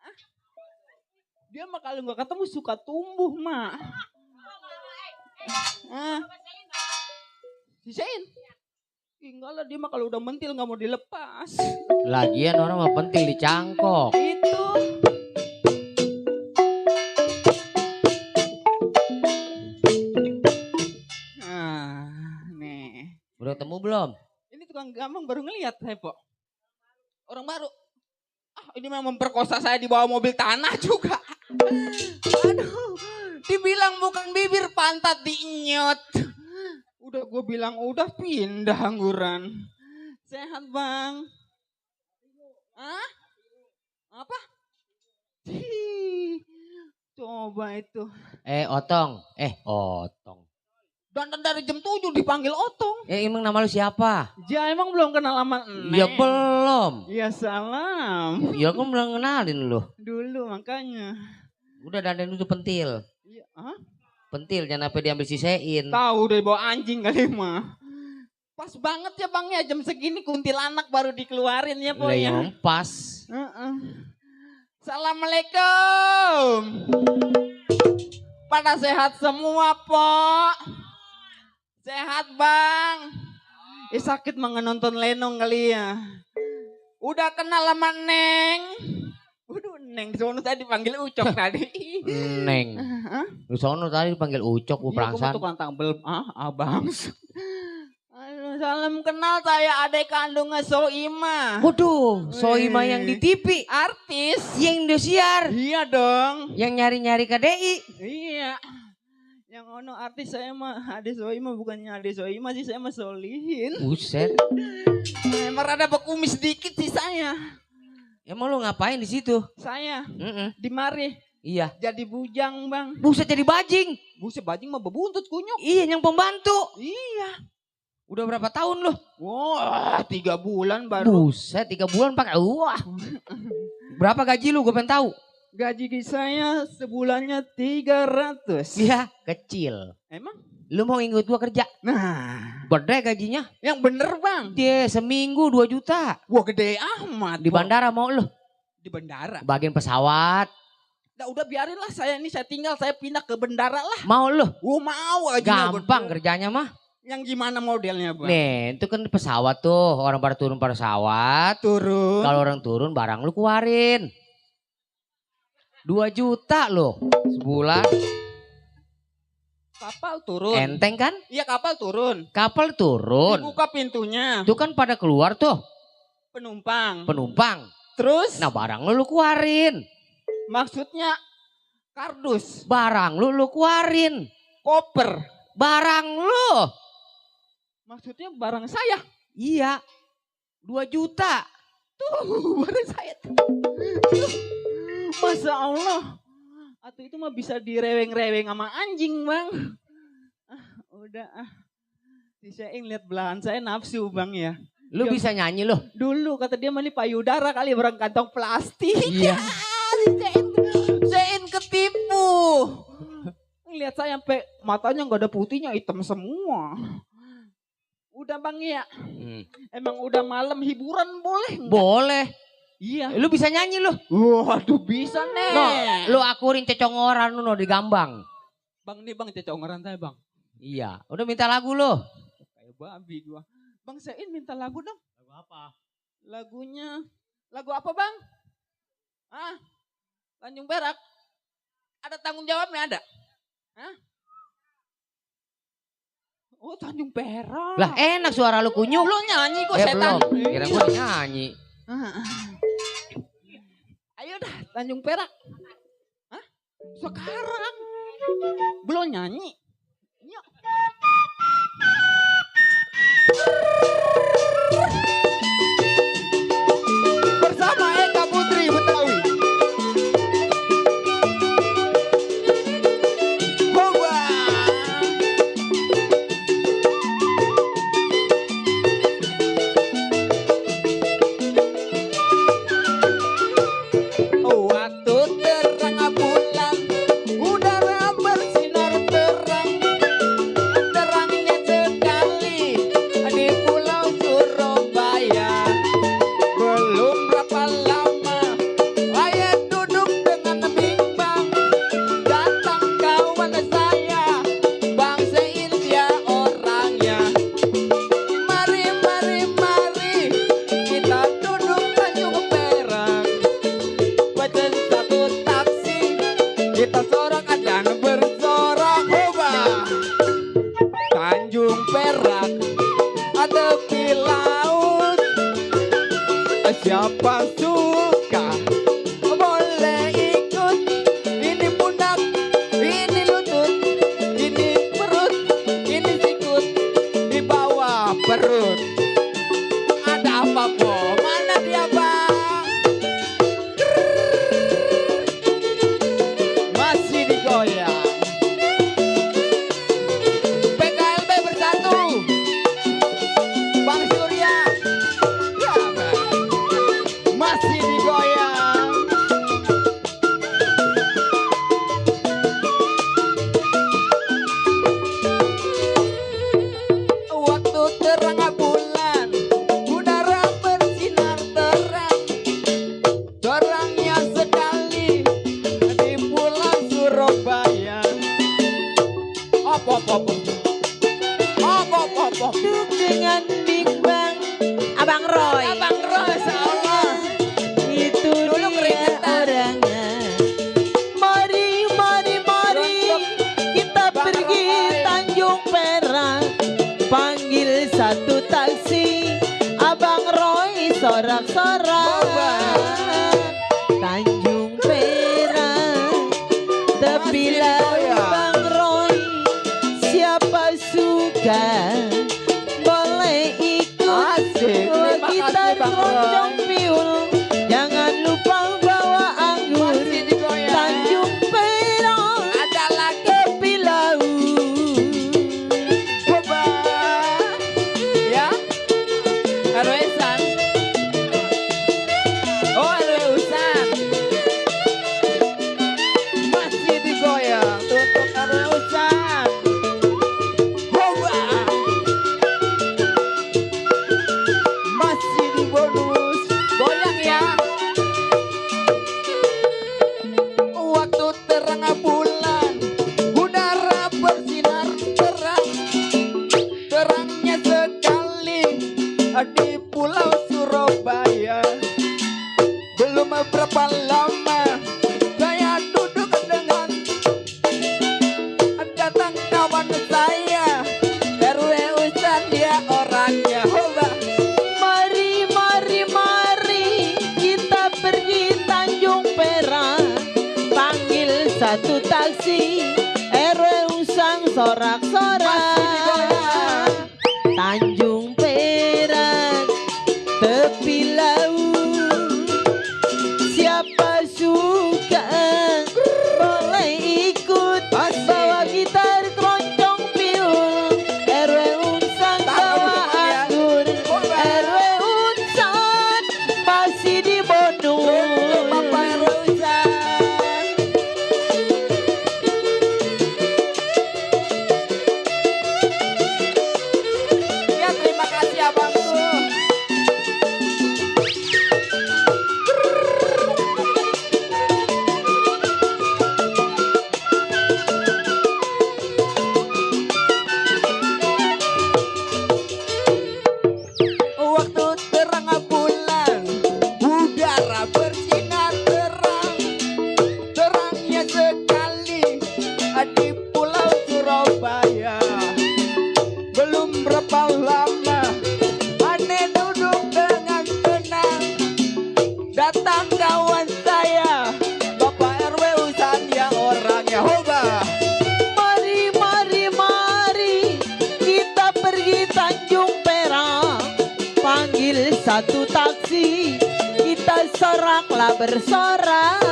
Hah? Dia mah kalau nggak ketemu suka tumbuh mah. Sisain? Enggak lah, dia mah kalau udah mentil nggak mau dilepas. Lagian orang mah pentil dicangkok. Itu. Nih. Udah ketemu belum? Ini tukang gampang baru ngelihat Hepo. Orang baru. Ini memang memperkosa saya di bawah mobil tanah juga. Aduh, dibilang bukan bibir, pantat diinyot. Udah gue bilang udah pindah angguran. Sehat bang. Hah? Apa? Coba itu. Otong. Otong. Dan dari jam 7 dipanggil Otong. Emang nama lu siapa? Ja, emang belum kenal sama Ya belum. Ya salam. Ya aku belum kenalin lu. Dulu makanya. Udah dandan itu pentil. Iya, hah? Pentil jangan sampai diambil sisein. Tahu deh bawa anjing kali mah. Pas banget ya bang ya, jam segini kuntilanak baru dikeluarin ya po ya. Emang pas. Assalamualaikum. Pada sehat semua po. Sehat bang. Sakit mah nonton Lenong kali ya. Udah kenal sama Neng. Waduh Neng, soalnya saya dipanggil Ucok tadi. Neng. Lu sono tadi dipanggil Ucok, Iya, gua gua perasaan. tukang tambel. Abang. Aduh, salam kenal saya adik kandungnya Soima. Waduh, Soima yang di TV. Artis. Yang Indosiar. Iya dong. Yang nyari-nyari KDI. Iya. Yang ono artis saya mah Ade Soima, bukannya Ade Soima sih, saya mah Solihin. Buset. Emang rada bekumis sedikit sih saya. Emang lu ngapain di situ? Saya Mm-mm. di mari Iya. jadi bujang, Bang. Buset jadi bajing. Buset, bajing mah bebuntut kunyuk. Iya, yang pembantu. Iya. Udah berapa tahun lu? Wah, 3 bulan baru. Buset, 3 bulan pakai wah. Berapa gaji lu? Gue pengen tahu. Gaji saya sebulannya 300. Iya, kecil. Emang? Lu mau ngikut gua kerja? Nah, Gede gajinya. yang bener, Bang. Dia seminggu 2 juta. Wah, gede amat. Di Bang. bandara mau lu? Di bandara. Bagian pesawat. Nah, udah biarin lah, saya tinggal, saya pindah ke bandara lah. Mau lu? Gua mau aja. Gampang kerjanya mah. Yang gimana modelnya, Bang? Nih, itu kan di pesawat tuh. Orang pada turun pesawat. Turun. Kalau orang turun barang lu keluarin. 2 juta loh sebulan. Kapal turun. Enteng kan? Iya, kapal turun. Kapal turun. Dibuka pintunya. Itu kan pada keluar tuh Penumpang. penumpang. Terus Nah barang lu keluarin. maksudnya kardus, Barang lu keluarin. koper. Barang lu. Maksudnya barang saya. Iya. 2 juta. Tuh, barang saya. Masya Allah. Atau itu mah bisa direweng-reweng sama anjing, Bang. Udah Disain lihat belahan saya nafsu, Bang ya. Lu Ya. bisa nyanyi lu. Dulu kata dia mah payudara kali barang kantong plastik. Iya. Zain ketipu. Ngeliat saya sampai matanya nggak ada putihnya, hitam semua. Udah, Bang ya. Emang udah malam, hiburan boleh nggak? Boleh. Iya. Lu bisa nyanyi lu. Waduh, bisa nih. No, lu akurin cecongoran lu no di Gambang. Bang nih, Bang, cecongoran saya, Bang. Iya. Udah minta lagu lu. Kayak babi gua. Bang Zain minta lagu dong. Lagu apa? Lagunya. Lagu apa, Bang? Tanjung Perak. Ada tanggung jawabnya, ada? Oh, Tanjung Perak. Lah enak suara lu kunyuk. Lo nyanyi kok, Belum. setan. Kira gua nyanyi. Ayo dah, Tanjung Perak. Sekarang. Belum nyanyi. Yuk. Bersama EKA Putri Betawi. Hoba. Waktu terang bulan, udara bersinar terang, terangnya sekali di pulau Surabaya. Belum berapa lama, saya duduk dengan bimbang, datang kawan saya, Bang Zain dia orangnya. Mari, mari, mari, kita duduk Tanjung Perak. Pesen satu taksi, kita sorak aja bersorak. Hoba. Tanjung Perak, tepi laut. Siapa suka boleh ikut. Ini pundak, ini lutut, ini perut, ini sikut, di bawah perut. Ada apa, Po? Mana dia, Bang? Masih digoyang. PKLB bersatu. Bang Surya. Ya, Bang. Masih digoyang. Waktu terang bulan, udara bersinar terang, terangnya sekali di pulau Surabaya. Op. Duduk dengan bimbang. Abang Roy. Abang Roy, Allah. Itu Dulu dia keringetan. orangnya. Mari, mari, mari. sorak-sorak Tanjung Perak tepi laut Bang Roy, siapa suka boleh ikut kita keroncong piul, jangan lupa bawa anggur. Tanjung Perak ada lagi tepi laut. Coba ya, RW USAN. Oh, RW USAN. Masih digoyang untuk RW USAN. Coba. Masih di bonus. Goyang ya. Waktu terang bulan, udara bersinar terang. Terangnya sekali di Pulau Surabaya. Belum berapa lama saya duduk dengan datang kawan saya, RW USAN dia orangnya. Hoba. Mari, mari, mari kita pergi Tanjung Perak. Panggil satu taksi, RW USAN sorak-sorak. Tanjung Perak tepi laut, siapa suka boleh ikut bawa gitar keroncong piul. RW USAN bawa anggur, RW USAN masih di bonus. Bapak RW USAN. Ya, terima kasih abangku. Waktu terang bulan, udara bersinar terang. Terangnya sekali di Pulau Surabaya. Belum berapa lama aneh duduk dengan tenang. Datang kawan saya, Bapak RW USAN yang orangnya hoba. Mari, mari, mari kita pergi Tanjung Perak. Panggil satu taksi, kita soraklah bersorak.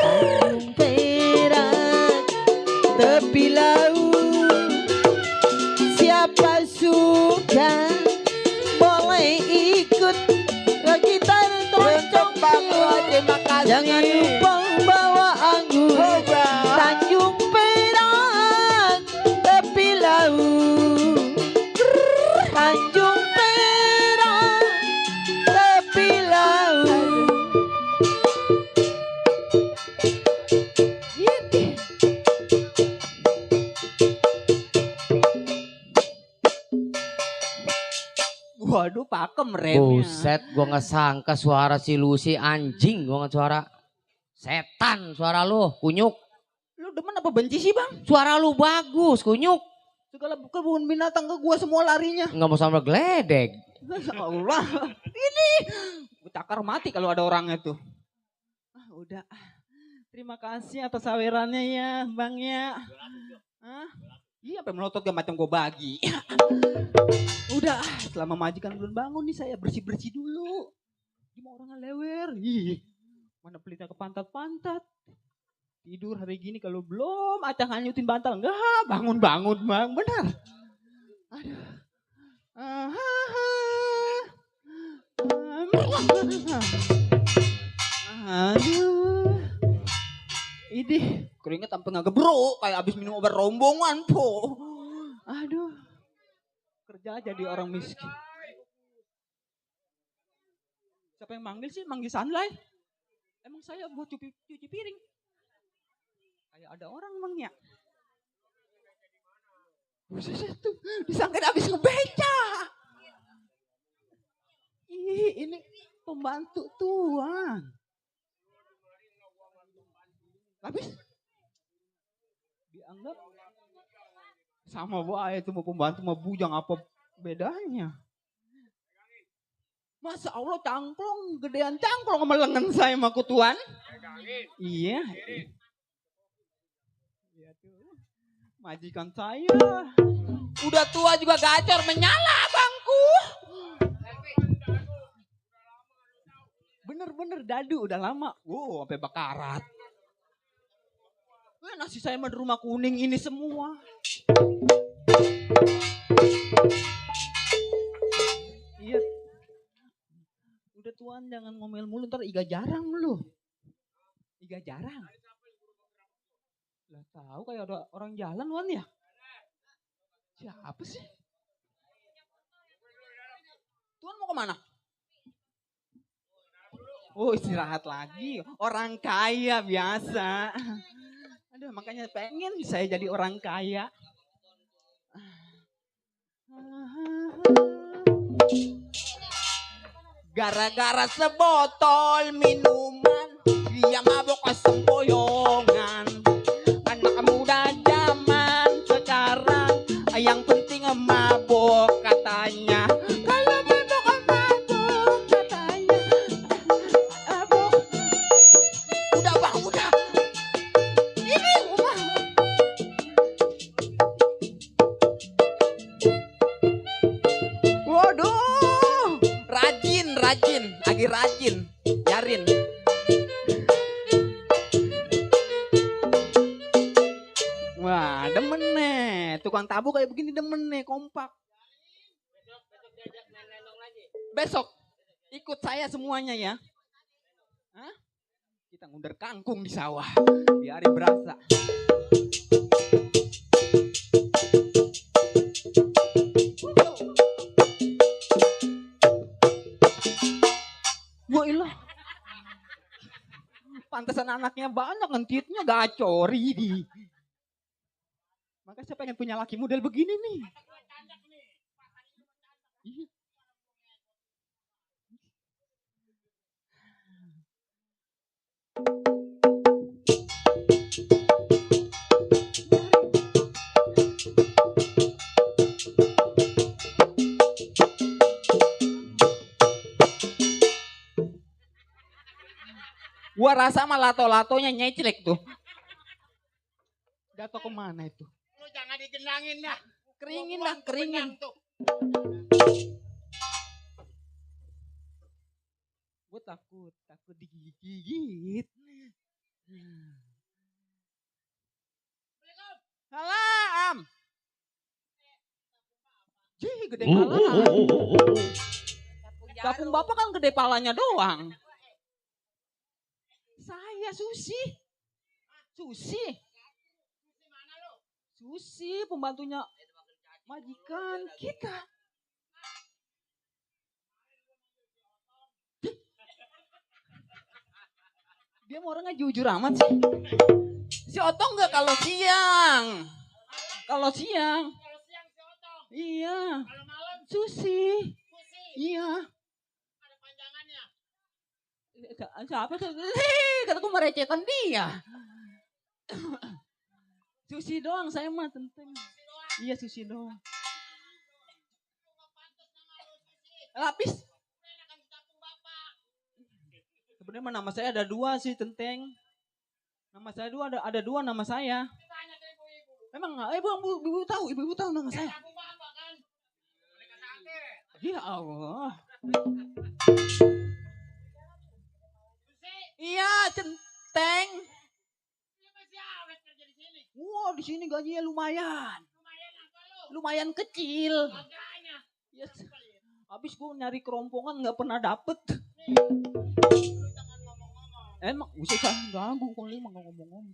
Tanjung Perak tepi laut, siapa suka boleh ikut kita keroncong piul. Terima kasih. Jangan lupa bawa anggur. Hoba. Tanjung Perak tepi laut. Tanjung Perak tepi laut. Waduh, pakem remnya. Buset, gua nggak sangka suara si Lucy anjing, gua nggak suara setan suara lu, kunyuk. Lu demen apa benci sih bang? Suara lu bagus, kunyuk. Segala kebun binatang ke gua semua larinya. Nggak mau sama geledek. Allah, ini cakar mati kalau ada orangnya tuh. Ah, udah, terima kasih atas sawerannya ya bang ya. Hah? Iya, sampai melotot gak macam gue bagi. Udah, selama majikan belum bangun nih saya bersih-bersih dulu. Gimana orang lewer? Ih, mana pelitnya ke pantat-pantat. Tidur hari gini kalau belum acang hanyutin bantal. Enggak, bangun-bangun bang, benar. Aduh. Aduh. Ini keringet sampai nggak gebro kayak abis minum obat rombongan po. Aduh. Kerja jadi orang miskin. Siapa yang manggil sih? Manggil Sunlight. Emang saya buat cuci piring. Kayak ada orang emangnya. Buset tuh, disangka abis ngebeca. Ih, ini pembantu tuan. Habis dianggap sama baik itu mau pembantu mau bujang apa bedanya? Masa Allah cangklong, gedean cangklong sama lengan saya sama kutuan. Iya. Iya tuh. Majikan saya. Udah tua juga gacor menyala bangku. Bener-bener dadu udah lama. Wow, sampai bakarat. Nasi saya mah di rumah kuning ini semua. Iya. Udah tuan jangan ngomel mulu ntar iga jarang lu. Iga jarang. Lah tahu kayak ada orang jalan wan ya. Siapa sih? Tuan mau kemana? Oh istirahat lagi. Orang kaya biasa. Aduh makanya pengen saya jadi orang kaya. Gara-gara sebotol minuman, dia mabok sempoyongan. Anak muda zaman sekarang, yang penting mabok katanya. Kalau mabok katanya. Mabok. Udah bang, udah. Ini rumah. Waduh, rajin, lagi rajin, Yarin. Wah, demen nih, tukang tabu kayak begini demen nih, kompak. Besok ikut saya semuanya ya. Hah? Kita ngunder kangkung di sawah, biar hari berasa. Wah, pantesan anaknya banyak, ngentitnya gacori di. Makanya saya pengen punya laki model begini nih. Iya. Gua rasa mah lato-latonya nyeclek tuh. Jatuh kemana itu? Lu jangan digenangin dah. Keringin dah, keringin. Gue takut digigit. Salam. Jih, gede pala. Kapung bapak kan gede palanya doang. Saya Susi. Susi pembantunya majikan kita. Dia mau orangnya jujur amat sih. Si Otong enggak kalau siang. Kalau siang si Otong. Iya. Kalau malam Susi. Iya. Ada panjangannya. Siapa tuh? Kataku merecetan dia. Susi doang saya mah tenteng. Iya Susi doang. Lapis. Sebenarnya nama saya ada dua sih tenteng. Nama saya ada dua nama saya. Emang ibu tahu nama saya. Ya Allah. Iya centeng. Wah di sini gajinya lumayan. Lumayan kecil. Yes. Habis gue nyari kerompongan nggak pernah dapet. Emang usah ganggu kalau emang nggak ngomong-ngomong.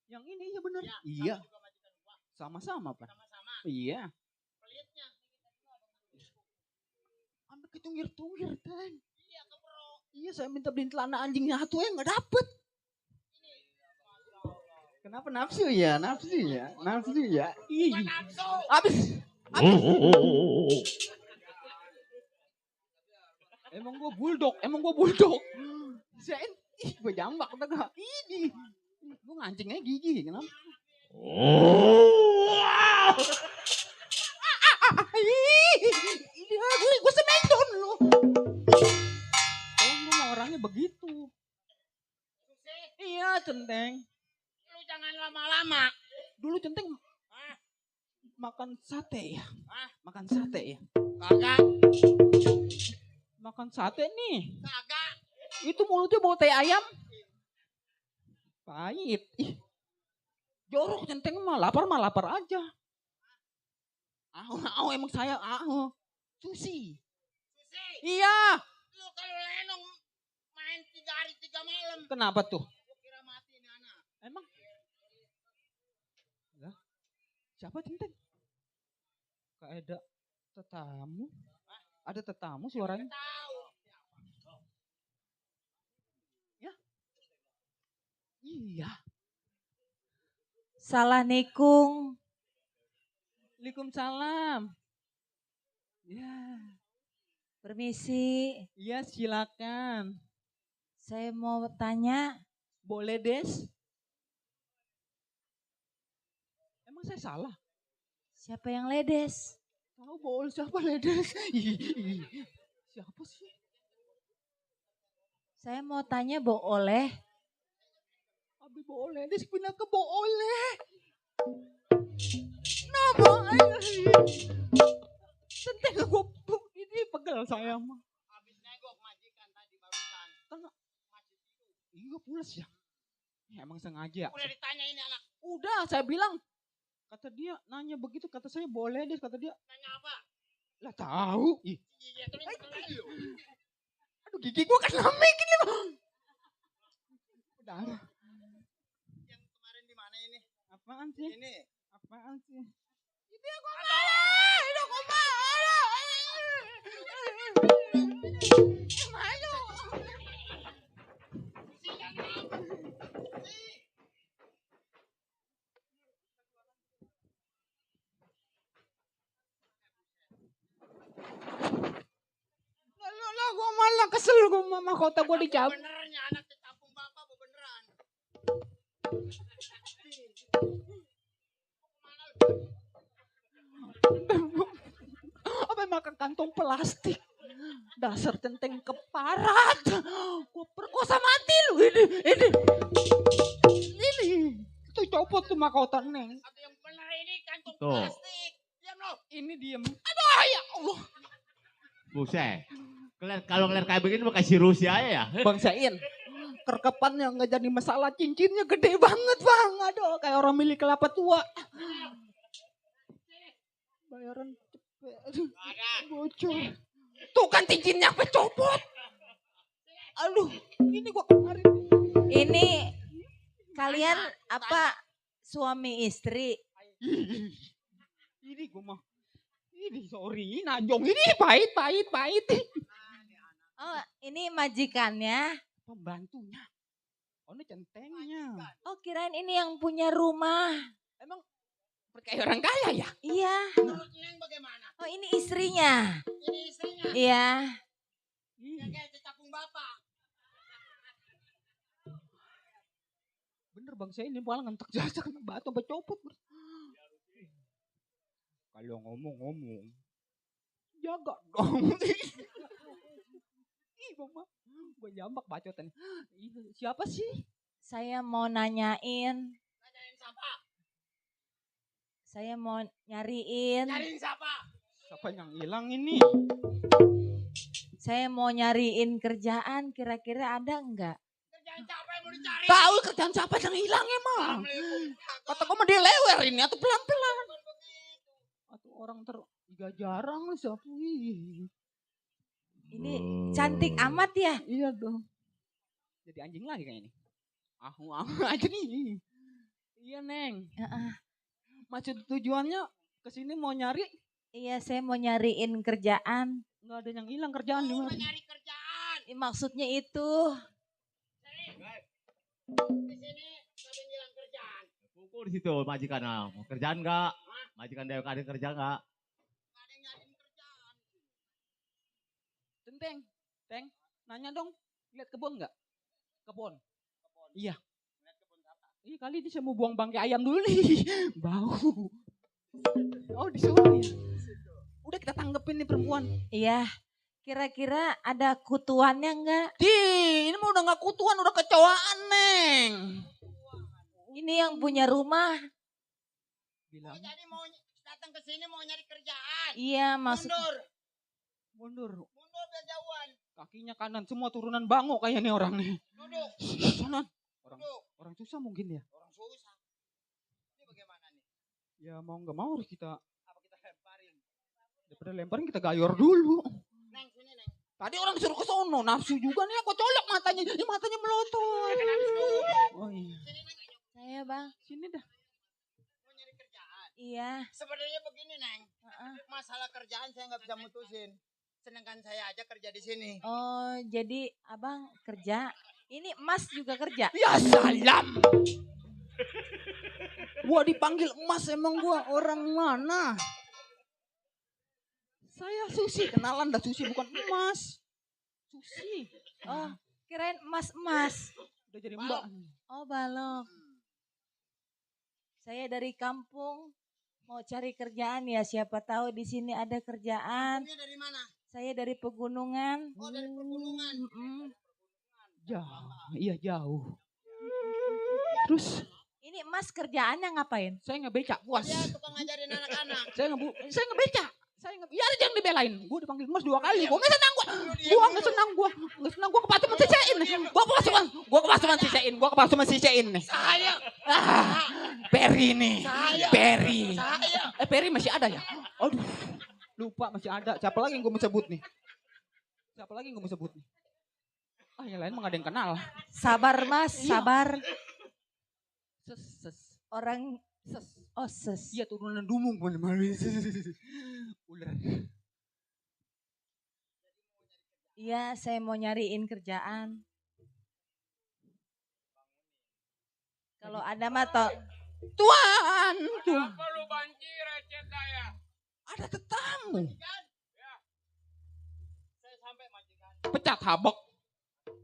Yang ini ya bener. Iya. Sama-sama Pak. Iya. Ambil ketungir-tungir Teng. Iya saya minta beliin celana anjingnya satu nggak dapet. Kenapa nafsu ya? Ih. Abis. Emang gue bulldog. Saya gue jambak kata ini. Gue ngancingnya gigi kenapa? Gue Iya Centeng. Lu jangan lama-lama. Dulu Centeng makan sate ya. Makan sate ya. Kagak. Makan sate nih. Kagak. Itu mulutnya bau teh ayam. Pahit. Ih. Jorok Centeng mah lapar aja. Emang saya Susi. Iya. Lu kalau Lenong main 3 hari 3 malam. Kenapa tuh? Gua kira mati nih anak. Emang? Lah, siapa Centeng? Gak ada tetamu. Ada tetamu suaranya? Tahu. Ya. Iya. Salah nikung. Waalaikumsalam. Ya. Permisi, Iya silakan. saya mau tanya. Boleh Des? Emang saya salah? Siapa yang ledes? Tahu boleh siapa Des? Siapa sih? Saya mau tanya boleh. Abi boleh Des pindah ke boleh. Nama Centeng gue ini pegel saya mah. Habis negok majikan tadi barusan. Iya pulas ya. Emang sengaja. Udah ditanya ini anak. Udah saya bilang. Kata dia nanya begitu, kata saya boleh deh, kata dia. Tanya apa? Lah tahu. Ih. Iya, tapi beneran lu. Aduh gigi gua kan lemik ini. Udah. Yang kemarin di mana ini? Apaan sih? Ini. Apaan sih? Itu yang gua marah. Itu gua marah. Ayo. Lah gua malah kesel gua mama kota gua dicabut. Benernya anak ditampung bapak beneran. Apa makan kantong plastik? Dasar Centeng keparat. Gua perkosa mati lu ini. Itu copot tuh mahkota Neng. Atau yang bener ini kantong Tuh. plastik. Diam lo. Ini diem. Aduh ya Allah. Buset. Kalau ngeliat kayak begini mau kasih Rusia aja ya. Bang Sain. Kerkepannya nggak jadi masalah, cincinnya gede banget bang. Aduh kayak orang milik kelapa tua. Bayaran cepet. Aduh, bocor. Tuh kan cincinnya sampai copot. Aduh, ini gua kemarin. Ini kalian apa suami istri? Ini gua mah. Ini sorry, najong ini pahit. Oh, ini majikannya. Pembantunya. Oh ini Centengnya. Oh, kirain ini yang punya rumah. Emang kayak orang kaya ya? Iya. Menurut Neng bagaimana? Oh, ini istrinya. Ini istrinya. Iya. Yang kayak ditampung bapak. Bener bang saya ini malah ngentek jasa kena batu sampai copot. Kalau ngomong jaga dong. Ih mama, gue jambak bacotan. Siapa sih? Saya mau nanyain. Nanyain siapa? Saya mau nyariin. Nyariin siapa? Siapa yang hilang ini? Saya mau nyariin kerjaan. Kira-kira ada enggak? Kerjaan siapa yang mau dicari? Tahu kerjaan siapa yang hilang emang? Kata gue mah dia lewer ini atau pelan-pelan. Atau orang jarang siapa? Ini cantik amat ya? Iya dong. Jadi anjing lagi kayak ini. Ahu aja nih. Iya Neng. Maksud tujuannya kesini mau nyari? Iya, saya mau nyariin kerjaan. Nggak ada yang hilang kerjaan di mana? Nyari kerjaan. Maksudnya itu. Di sini gak ada yang hilang kerjaan. Pukul di situ majikan. Mau kerjaan enggak? Majikan dia ada kerja enggak? Gak ada yang nyariin kerjaan. Teng, nanya dong. Lihat kebun nggak? Kebun. Iya. Lihat kebun apa? Iya kali dia mau buang bangkai ayam dulu nih. Bau. Oh di sana ya. Udah kita tanggepin nih perempuan. Iya. Kira-kira ada kutuannya enggak? Ini mah udah gak kutuan, udah kecewaan, Neng. Ini yang punya rumah. Bilang. Jadi mau datang ke sini mau nyari kerjaan. Iya, maksud Mundur. Mundur biar jauhan. Kakinya kanan, semua turunan bango kayak nih orang nih. Duduk. Sana. Duduk. Orang susah mungkin ya. Orang susah. Ini bagaimana nih? Ya mau gak mau harus kita. Apa kita lemparin? Daripada lemparin kita gayor dulu. Neng sini Neng. Tadi orang suruh ke sono, nafsu juga nih aku colok matanya. Ini matanya melotot. Oh iya. Sini Neng. saya bang. Sini dah. Mau nyari kerjaan. Iya. Sebenarnya begini Neng. Masalah kerjaan saya nggak bisa mutusin. Sedangkan saya aja kerja di sini. Oh jadi abang kerja. Ini Mas juga kerja. Ya salam. Gua dipanggil emas emang gua orang mana? Saya Susi, kenalan dah Susi bukan emas. Susi. Oh kirain Mas. Udah jadi mbak. Oh balok. Saya dari kampung mau cari kerjaan ya, siapa tahu di sini ada kerjaan. Ini dari mana? Saya dari pegunungan. Oh dari pegunungan. Jauh, iya jauh. Terus Ini Mas kerjaannya ngapain? saya ngebeca puas. Dia tukang ngajarin anak-anak. Saya ngebeca. Ya jangan dibelain. Gue dipanggil emas 2 kali. Gue nggak senang gue nggak senang gue kepasuman sisain. Gue kepasuman sisain nih. Saya. Peri nih. Peri. Saya. Peri masih ada ya? Aduh. Lupa masih ada. Siapa lagi yang gue mau sebut nih? Ah yang lain mah gak ada yang kenal. Sabar Mas, Iya. sabar. Ses. Orang ses. Iya turunan dumung. Ular. Iya, saya mau nyariin kerjaan. Kalau ada mah Tuan. Apa lu banjir recet saya? Ada tetamu. Saya sampai majikan. Pecat habak.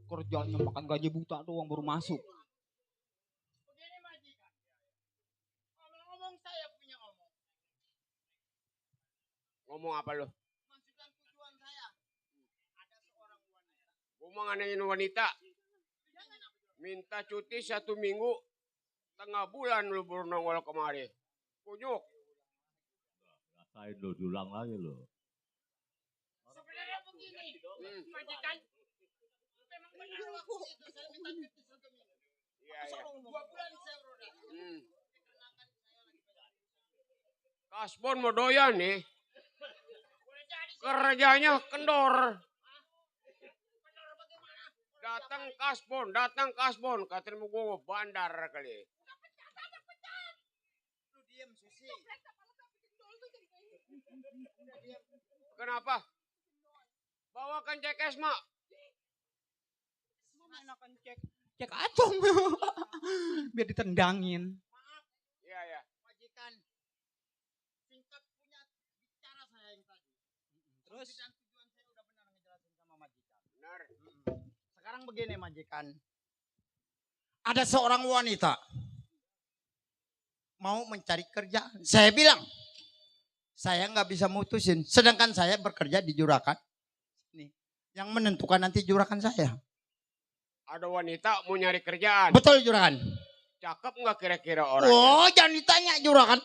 Kerjanya makan gaji buta doang baru masuk. Begini majikan. Ngomong-ngomong saya punya omong. Ngomong apa lu? Maksudkan tujuan saya. Ada seorang wanita. Gua mau nganain wanita. Minta cuti 1 minggu. Tengah bulan lu baru nongol kemari. Kunyuk. Rasain lo, diulang lagi lo. Sebenarnya begini. Majikan. Memang benar waktu itu saya minta cuti 1 minggu. Iya, iya. 2 bulan saya beroda. Dikarenakan saya lagi banyak. Kasbon mau doyan nih. Boleh jadi. Kerjanya kendor. Benar bagaimana? Datang kasbon. Katanya mau gua bandar kali. Lu diam Susi. Kenapa? Bawakan cekes mak. Enakan cek acong. Biar ditendangin. Iya, iya. Majikan. Singkat punya bicara saya yang tadi. Terus? Dan tujuan saya udah benar ngejelasin sama majikan. Benar. Sekarang begini majikan. Ada seorang wanita mau mencari kerja. Saya bilang, saya nggak bisa mutusin. Sedangkan saya bekerja di juragan. Nih, yang menentukan nanti juragan saya. Ada wanita mau nyari kerjaan. Betul juragan. Cakep nggak kira-kira orangnya? Oh, jangan ditanya juragan.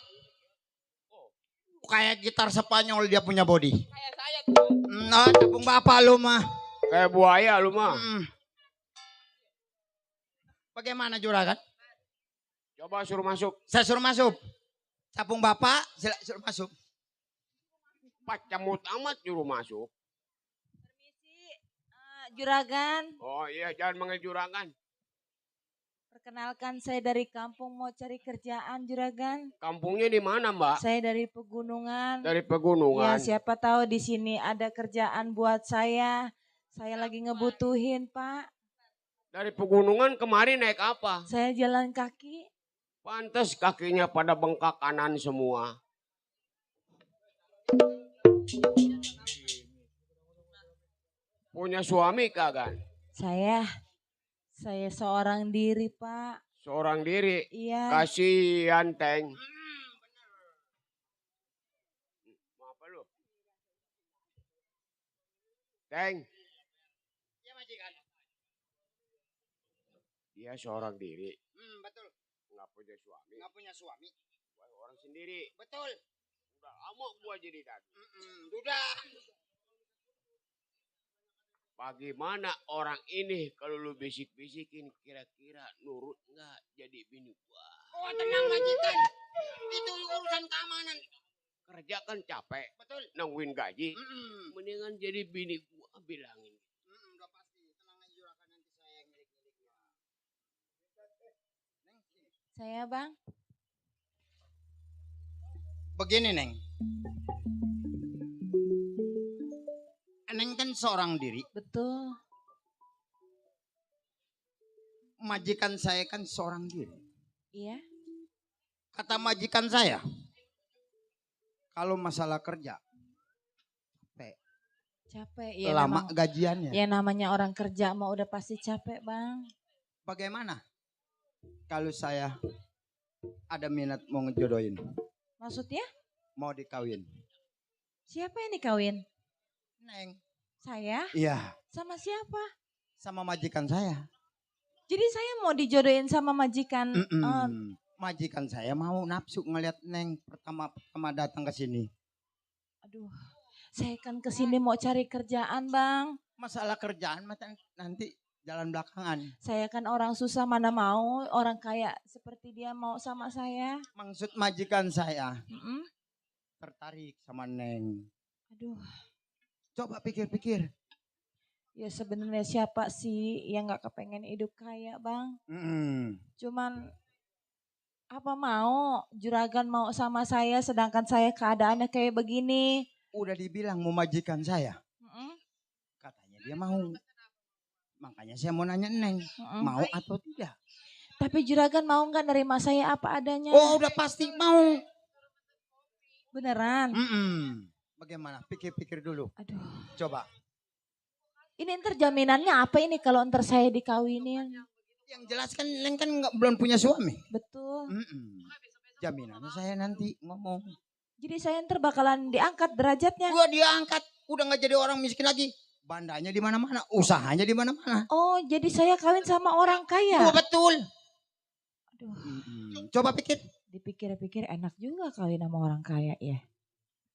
Kayak gitar Spanyol dia punya body. Kayak saya tuh. Nah, capung bapak lu mah. Kayak buaya lu mah. Bagaimana juragan? Coba suruh masuk. Saya suruh masuk. Capung bapak, suruh masuk. Pacamut amat suruh masuk. Permisi, juragan. Oh iya, jangan manggil juragan. Perkenalkan saya dari kampung mau cari kerjaan juragan. Kampungnya di mana, Mbak? Saya dari pegunungan. Dari Ya pegunungan. siapa tahu di sini ada kerjaan buat saya. Saya lagi ngebutuhin Pak. Dari pegunungan kemarin naik apa? Saya jalan kaki. Pantes kakinya pada bengkak kanan semua. Punya suami kagak? Saya seorang diri Pak. Seorang diri. Iya. Kasihan, Teng. Mau apa lu? Teng, Ya majikan. dia seorang diri, Betul. nggak punya suami, Nggak punya suami. gua orang sendiri. Betul. Udah lama gua jadi daging. Udah. Bagaimana orang ini kalau lu bisik-bisikin kira-kira nurut nggak jadi bini gua? Oh tenang majikan. Itu urusan keamanan. Kerja kan capek, Betul. nungguin gaji. Mendingan jadi bini gua bilangin. Udah pasti. Tenang aja juragan, nanti saya yang milik-miliknya. Saya bang. Begini Neng. Neng kan seorang diri. Betul. Majikan saya kan seorang diri. Iya. Kata majikan saya, kalau masalah kerja, Capek. Ya, lama memang, gajiannya. ya namanya orang kerja mah udah pasti capek bang. Bagaimana kalau saya ada minat mau ngejodohin, Maksudnya mau dikawin? siapa yang dikawin? Neng. Saya? Iya, Sama siapa? sama majikan saya. Jadi saya mau dijodohin sama majikan. Majikan saya mau nafsu ngeliat Neng pertama datang ke sini. Aduh, saya kan kesini mau cari kerjaan bang. Masalah kerjaan nanti jalan belakangan. Saya kan orang susah, mana mau orang kaya seperti dia mau sama saya. Maksud majikan saya Mm-mm. tertarik sama Neng. Aduh, Coba pikir-pikir. ya sebenarnya siapa sih yang nggak kepengen hidup kaya bang? Cuman apa mau juragan mau sama saya sedangkan saya keadaannya kayak begini. Udah dibilang mau majikan saya. Mm-mm. Katanya dia mau. Makanya saya mau nanya Neng, mau atau tidak? Tapi juragan mau nggak nerima saya apa adanya? Oh udah pasti mau. Beneran? Bagaimana? Pikir-pikir dulu. Aduh, Coba. ini ntar jaminannya apa ini kalau ntar saya dikawinin? Yang jelas kan Neng kan belum punya suami. Betul. Jaminannya saya nanti ngomong. Jadi saya ntar bakalan diangkat derajatnya. Gua diangkat, udah nggak jadi orang miskin lagi. Bandanya di mana-mana, usahanya di mana-mana. Oh, jadi saya kawin sama orang kaya. Oh betul. Aduh, Coba pikir. dipikir-pikir enak juga kawin sama orang kaya ya.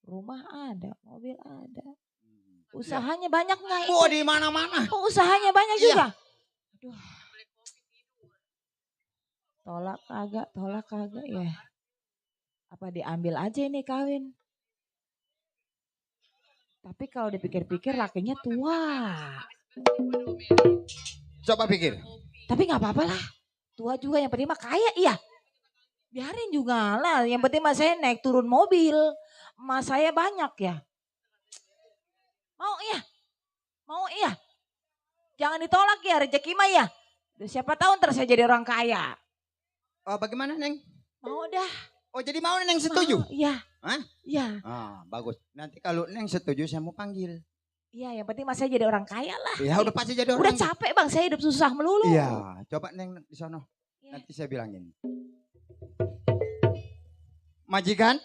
Rumah ada, mobil ada. Usahanya banyak nggak? Gua di mana-mana. Oh, usahanya banyak juga. Aduh. Tolak kagak ya. Apa diambil aja ini kawin? Tapi kalau dipikir-pikir lakinya tua. Coba pikir. Tapi nggak apa-apa lah. Tua juga yang penting mah kaya iya. Biarin juga lah. Yang penting mah saya naik turun mobil. Mas saya banyak ya. Mau iya. Jangan ditolak ya rezeki mah ya. Duh, siapa tahu ntar saya jadi orang kaya. Oh, bagaimana Neng? Mau dah. Oh jadi mau Neng setuju? Iya. Hah? Iya. Bagus. Nanti kalau Neng setuju saya mau panggil. Iya yang penting mah saya jadi orang kaya lah. Ya udah pasti jadi orang. Udah capek bang saya hidup susah melulu. Iya, coba Neng di sono. Iya. Nanti saya bilangin. Majikan?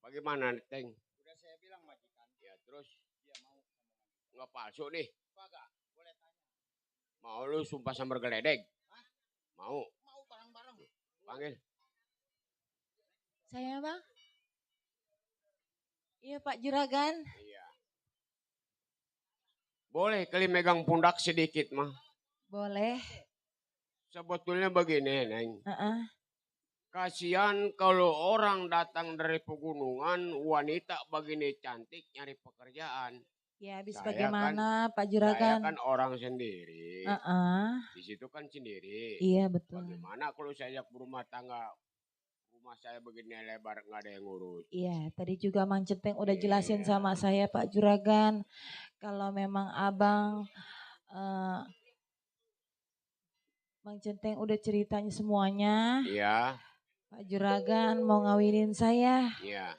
Bagaimana Teng? Udah saya bilang majikan. Ya terus Dia mau. nggak palsu nih. Kagak, boleh tanya. Mau lu sumpah sambar geledek? Mau. Mau bareng-bareng. Panggil. Saya bang. Iya Pak Juragan. Iya. Boleh kali megang pundak sedikit mah. Boleh. Sebetulnya begini Neng. Heeh. Kasihan kalau orang datang dari pegunungan, wanita begini cantik nyari pekerjaan. Ya habis Saya bagaimana Pak Saya Juragan? kan orang sendiri. Di situ kan sendiri. Iya betul. Bagaimana kalau saya ajak berumah tangga, rumah saya begini lebar nggak ada yang ngurus. Iya tadi juga Mang Centeng udah jelasin sama saya Pak Juragan. Kalau memang abang Mang Centeng udah ceritanya semuanya. Iya, Pak Juragan mau ngawinin saya. iya.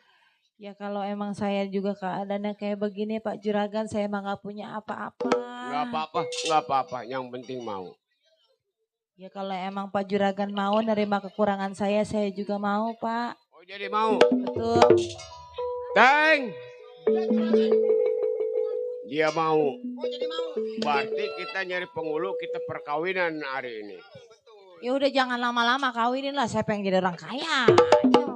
Ya kalau emang saya juga keadaannya kayak begini Pak Juragan, saya emang gak punya apa-apa. Nggak apa-apa. Yang penting mau. Ya kalau emang Pak Juragan mau nerima kekurangan saya juga mau Pak. Oh jadi mau? Betul. Teng. Dia mau. Oh jadi mau. Berarti kita nyari penghulu, kita perkawinan hari ini. Ya udah jangan lama-lama kawinin lah, saya pengen jadi orang kaya. Ayo.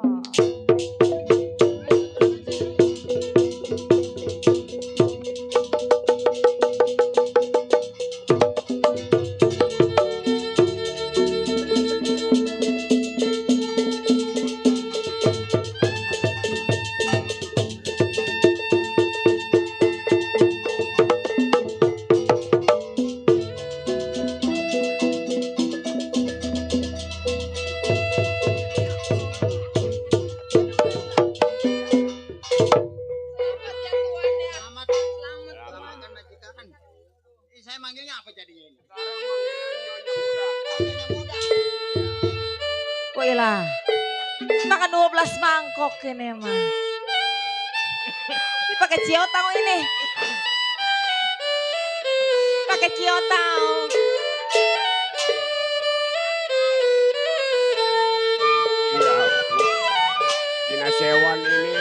Saya manggilnya apa jadinya ini? Kok ilah. Makan 12 mangkok ini mah. Ini pakai ciotau ini. Pakai ciotau. Ya, Cina Sewan ini.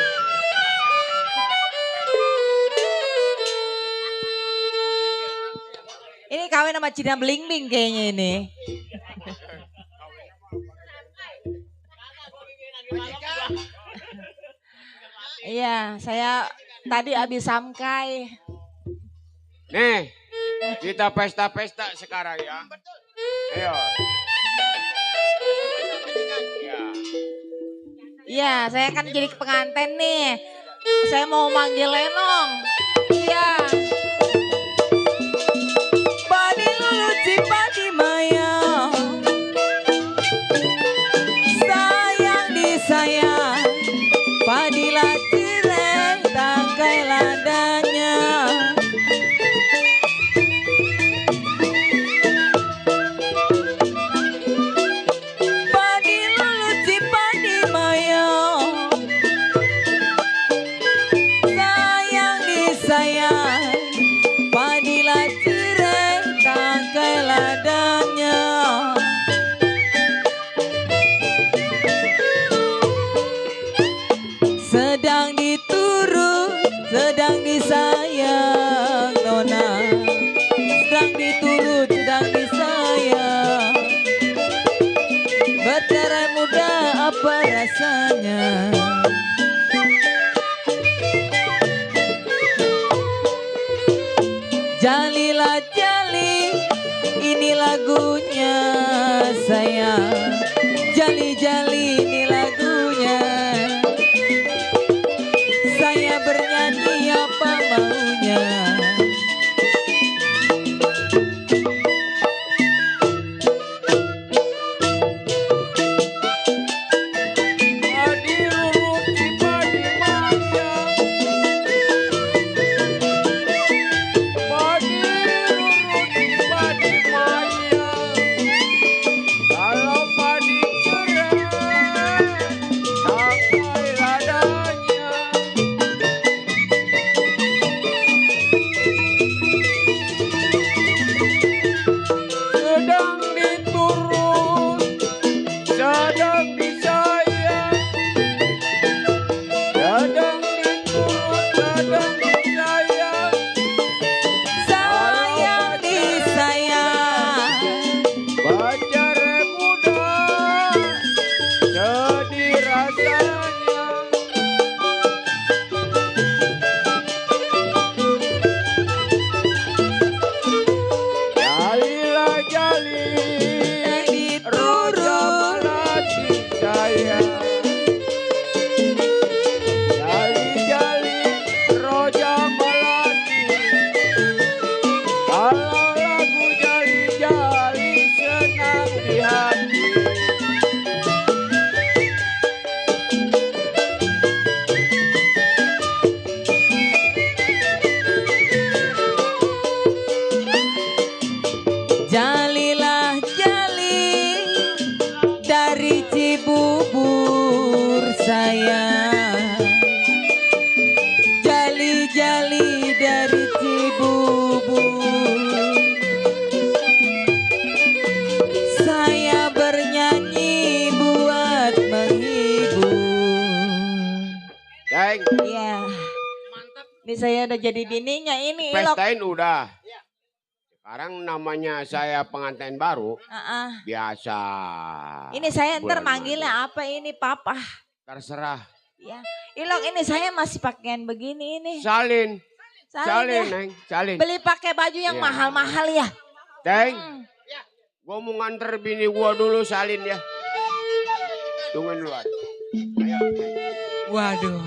Ini kawin sama Cina Bling-Bling kayaknya ini. Iya, saya tadi habis samkai. Nih, kita pesta-pesta sekarang ya. Ayo. Ya. Iya, saya kan jadi pengantin nih. Saya mau manggil Lenong. Iya. Padi lulu cipadi maya, sayang disayang, padilah cireng tangkai ladanya. Padi lulu cipadi maya, sayang disayang, padilah cireng tangkai ladanya. Sedang diturut, sedang disayang nona. Sedang diturut, sedang disayang. Bercerai muda apa rasanya? Jalilah jali, ini lagunya sayang. Jali jali ini lagunya. Saya bernyanyi apa maunya. Padi lurut di padi manja. Padi lurut di padi manja. Kalau padi cerai, tangkai ladanya. Sedang diturut, sedang disayang. Sedang diturut, sedang disayang. Sayang disayang. Pacar muda, sedih rasanya. Jalilah jali, roja melati saya. Jali jali, roja melati. Kalau lagu jali jali senang di hati. Jalilah jali. saya udah jadi bininya ini. Ilok. Pestain udah. Sekarang namanya saya pengantin baru. Biasa. Ini saya ntar bulan manggilnya madu. apa ini papa? Terserah. Ya. Ilok ini saya masih pakaian begini ini. Salin. Salin, ya. Neng. Salin. Beli pakai baju yang Iya. mahal-mahal ya. Teng. Gua mau nganter bini gua dulu salin ya. Tungguin luar. Waduh.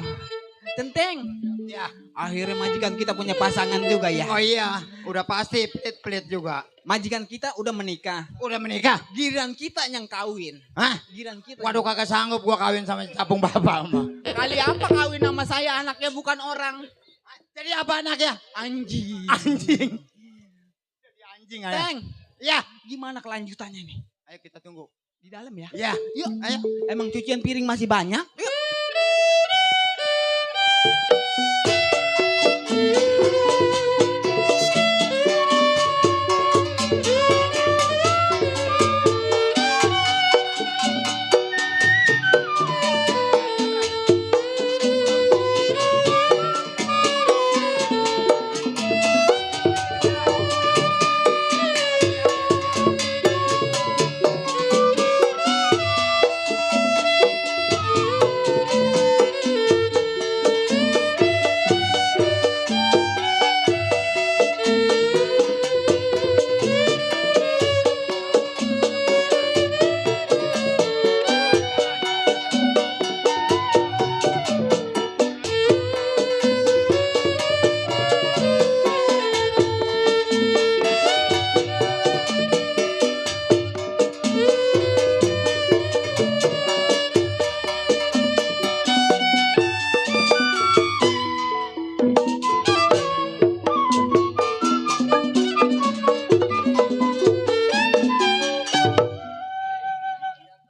Tenteng. Ya. Akhirnya majikan kita punya pasangan juga ya. Oh iya, udah pasti pelit-pelit juga. Majikan kita udah menikah. Udah menikah? Giran kita yang kawin. Hah? Giran kita. Waduh kagak sanggup gua kawin sama capung bapak mah. Kali apa kawin sama saya anaknya bukan orang. Jadi apa anaknya? Anjing. Anjing. Jadi anjing aja. Teng. Ya. Gimana kelanjutannya nih? Ayo kita tunggu. Di dalam ya? Ya. Yuk. Ayo. Emang cucian piring masih banyak? Yuk.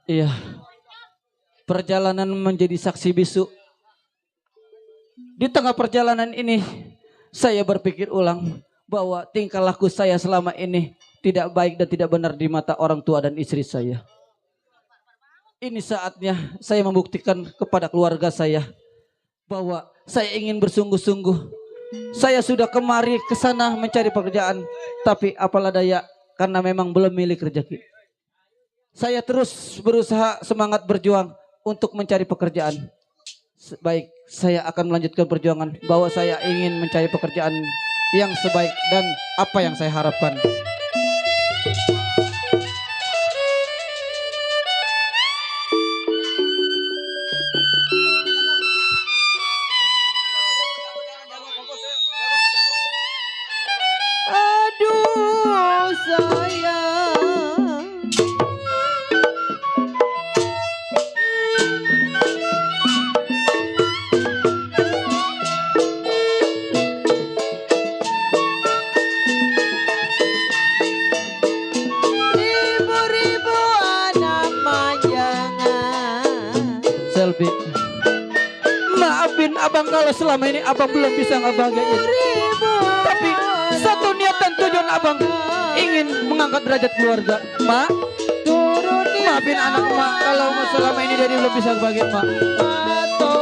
Iya. Perjalanan menjadi saksi bisu. Di tengah perjalanan ini saya berpikir ulang bahwa tingkah laku saya selama ini tidak baik dan tidak benar di mata orang tua dan istri saya. Ini saatnya saya membuktikan kepada keluarga saya bahwa saya ingin bersungguh-sungguh. Saya sudah kemari ke sana mencari pekerjaan, tapi apalah daya karena memang belum milik rezeki. Saya terus berusaha semangat berjuang untuk mencari pekerjaan. Baik, saya akan melanjutkan perjuangan bahwa saya ingin mencari pekerjaan yang sebaik dan apa yang saya harapkan. Aduh sayang. Ribu-ribu anak majangan. Selby, maafin abang kalau selama ini abang belum bisa ngebahagiain. Tapi satu niat dan tujuan abang ingin mengangkat derajat keluarga. Mak, maafin anak mak kalau selama ini Dedi belum bisa bahagiain mak.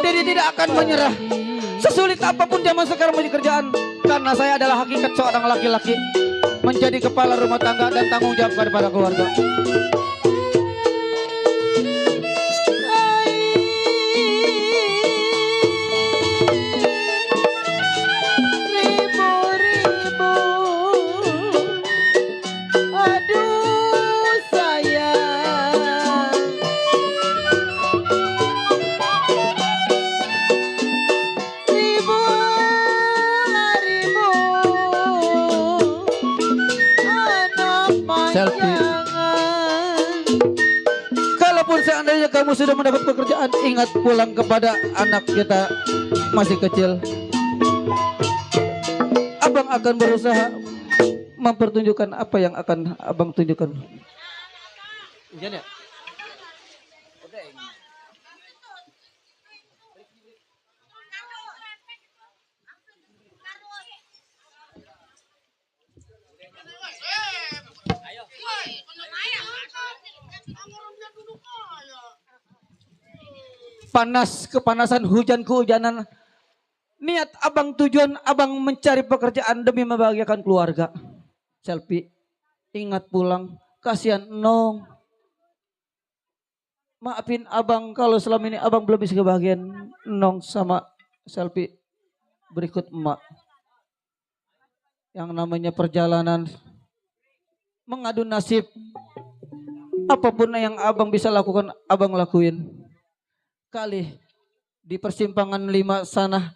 Dedi tidak akan menyerah. Sesulit apapun zaman sekarang menjadi kerjaan. Karena saya adalah hakikat seorang laki-laki. Menjadi kepala rumah tangga dan tanggung jawab kepada keluarga. Ribu-ribu. Aduh sayang. Ribu ribu anak Selfie. majangan. Kalaupun seandainya kamu sudah mendapat pekerjaan, ingat pulang kepada anak kita masih kecil. Abang akan berusaha mempertunjukkan apa yang akan abang tunjukkan. Hujan ya? Panas kepanasan, hujan kehujanan, Niat abang, tujuan abang mencari pekerjaan demi membahagiakan keluarga. Selfie, ingat pulang, kasihan Nong. Maafin abang kalau selama ini abang belum bisa kebahagiaan Nong sama Selfie. Berikut emak. Yang namanya perjalanan mengadu nasib. Apapun yang abang bisa lakukan, abang lakuin. Kali di persimpangan 5 sana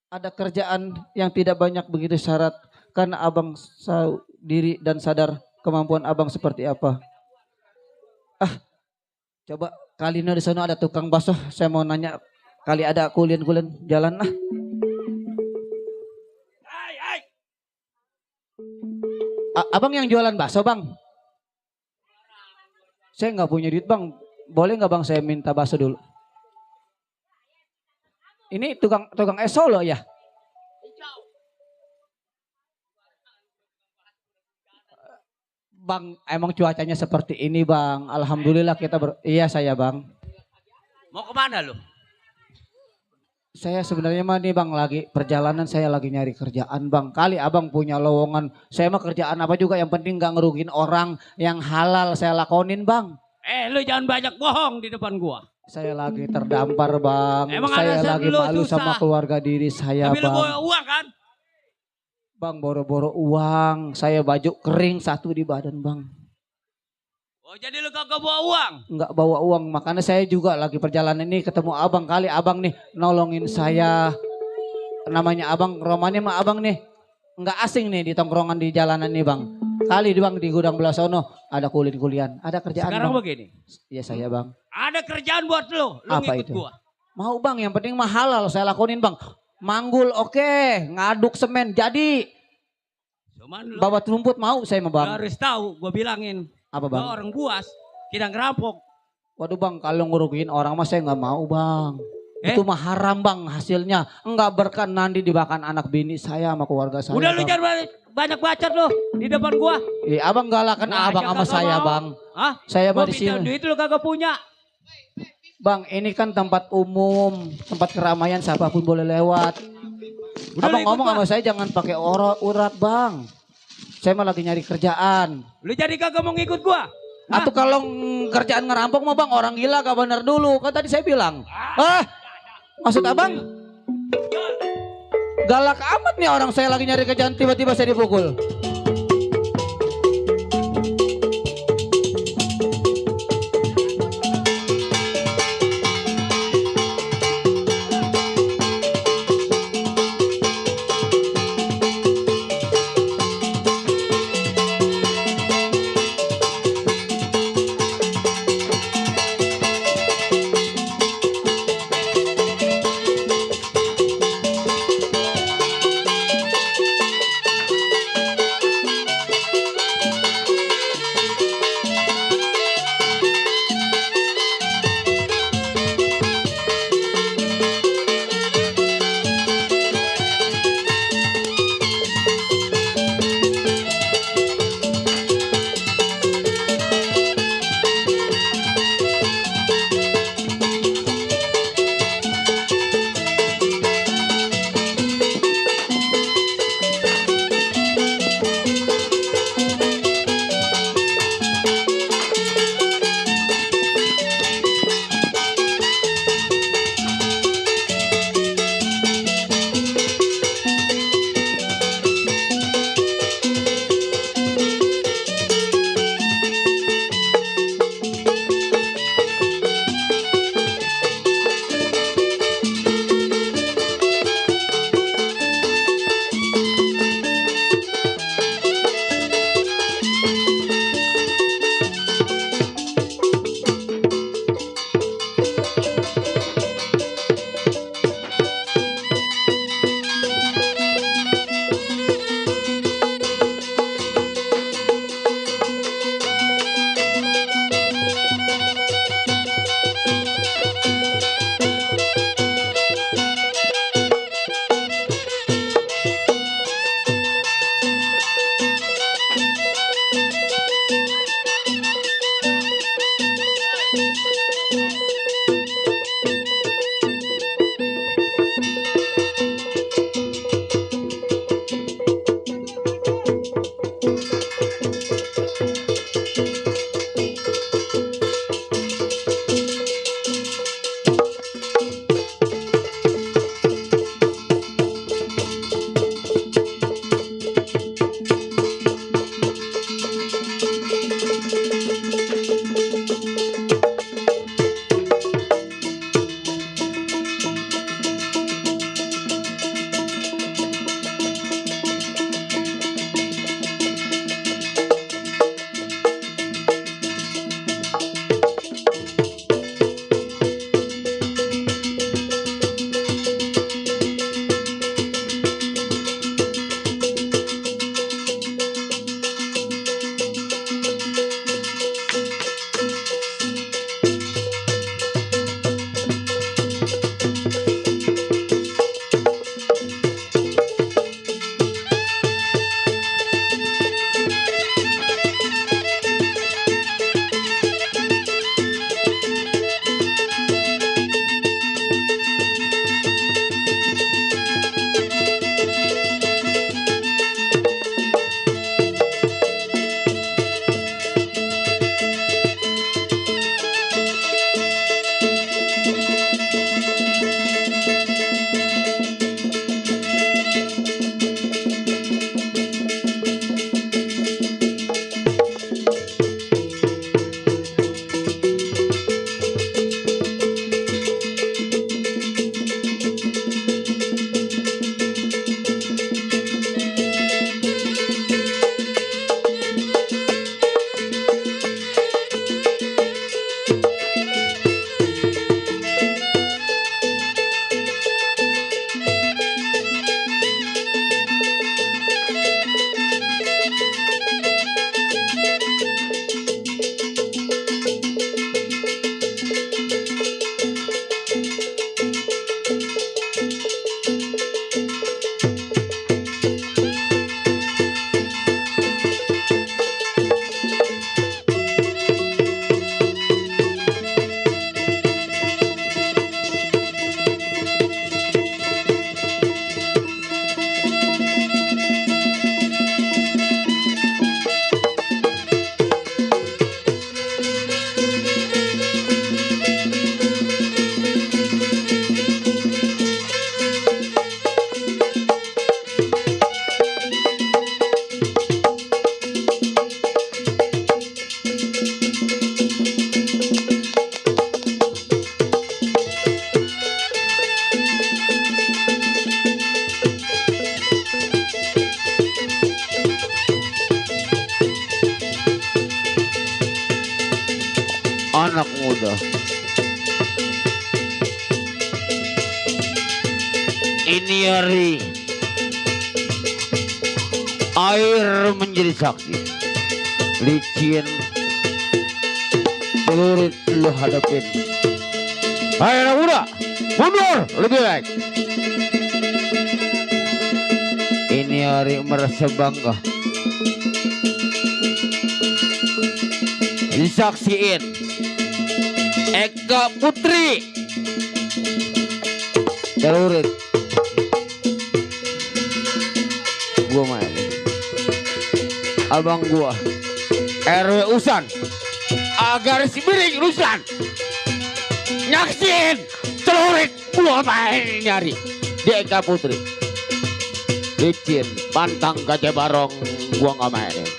ada kerjaan yang tidak banyak begitu syarat. Karena abang tahu diri dan sadar kemampuan abang seperti apa. Coba kali ini di sana ada tukang bakso. Saya mau nanya, kali ada kulin-kulin jalan ah. Abang yang jualan bakso bang? Saya nggak punya duit bang. Boleh nggak bang saya minta bakso dulu? Ini tukang es Solo ya? Bang, emang cuacanya seperti ini bang. Alhamdulillah kita iya saya bang. Mau kemana lu? Saya sebenarnya mah nih bang lagi perjalanan, saya lagi nyari kerjaan bang. Kali abang punya lowongan. Saya mah kerjaan apa juga yang penting gak ngerugin orang, yang halal saya lakonin bang. Lu jangan banyak bohong di depan gua. Saya lagi terdampar bang. Emang saya alasan lagi lu malu susah. sama keluarga diri saya Tapi lu bang. bawa uang kan? Bang boro-boro uang. Saya baju kering satu di badan bang. Oh jadi lu kagak bawa uang? Enggak bawa uang, makanya saya juga lagi perjalanan ini ketemu abang. Kali abang nih nolongin saya. Namanya abang, romannya mah abang nih enggak asing nih di tongkrongan di jalanan nih bang. Kali di bang di gudang belah sono ada kulian-kulian, ada kerjaan. Sekarang bang. begini. Iya saya bang. Ada kerjaan buat lu Apa ngikut itu? gua. Mau bang, yang penting mah halal saya lakonin bang. Manggul oke, ngaduk semen jadi. Cuman lu Bawa rumput mau saya mah bang. harus tahu, gua bilangin. Apa Gua bang? orang buas, kita ngerampok. Waduh bang, kalau ngerugiin orang mah saya nggak mau bang. Itu mah haram bang hasilnya. Enggak berkah nanti dimakan anak bini saya sama keluarga saya. Udah lu bang. jangan banyak bacot lu di depan gua. Abang galakan Nah, abang sama kagak saya mau. bang. Hah? Saya Gua mah di minta sini. duit lu kagak punya. Bang, ini kan tempat umum, tempat keramaian siapapun boleh lewat. Udah Abang lu ikut ngomong gua. sama saya jangan pakai urat bang. Saya mah lagi nyari kerjaan. Lu jadi kagak mau ngikut gua? Hah? Atau kalau kerjaan ngerampok mah bang orang gila gak bener dulu. Kan tadi saya bilang. Maksud abang? Galak amat nih orang saya lagi nyari kerjaan tiba-tiba saya dipukul. anak muda. Ini hari air menjadi saksi. Licin, celurit lu hadapin. Hai anak muda, mundur lebih baik. Ini hari merasa bangga. Disaksiin Eka Putri celurit. Gua main abang gua RW USAN agar si miring RUSLAN nyaksin celurit gua main nyari di Eka Putri. Licin pantang kaca barong gua nggak mainin.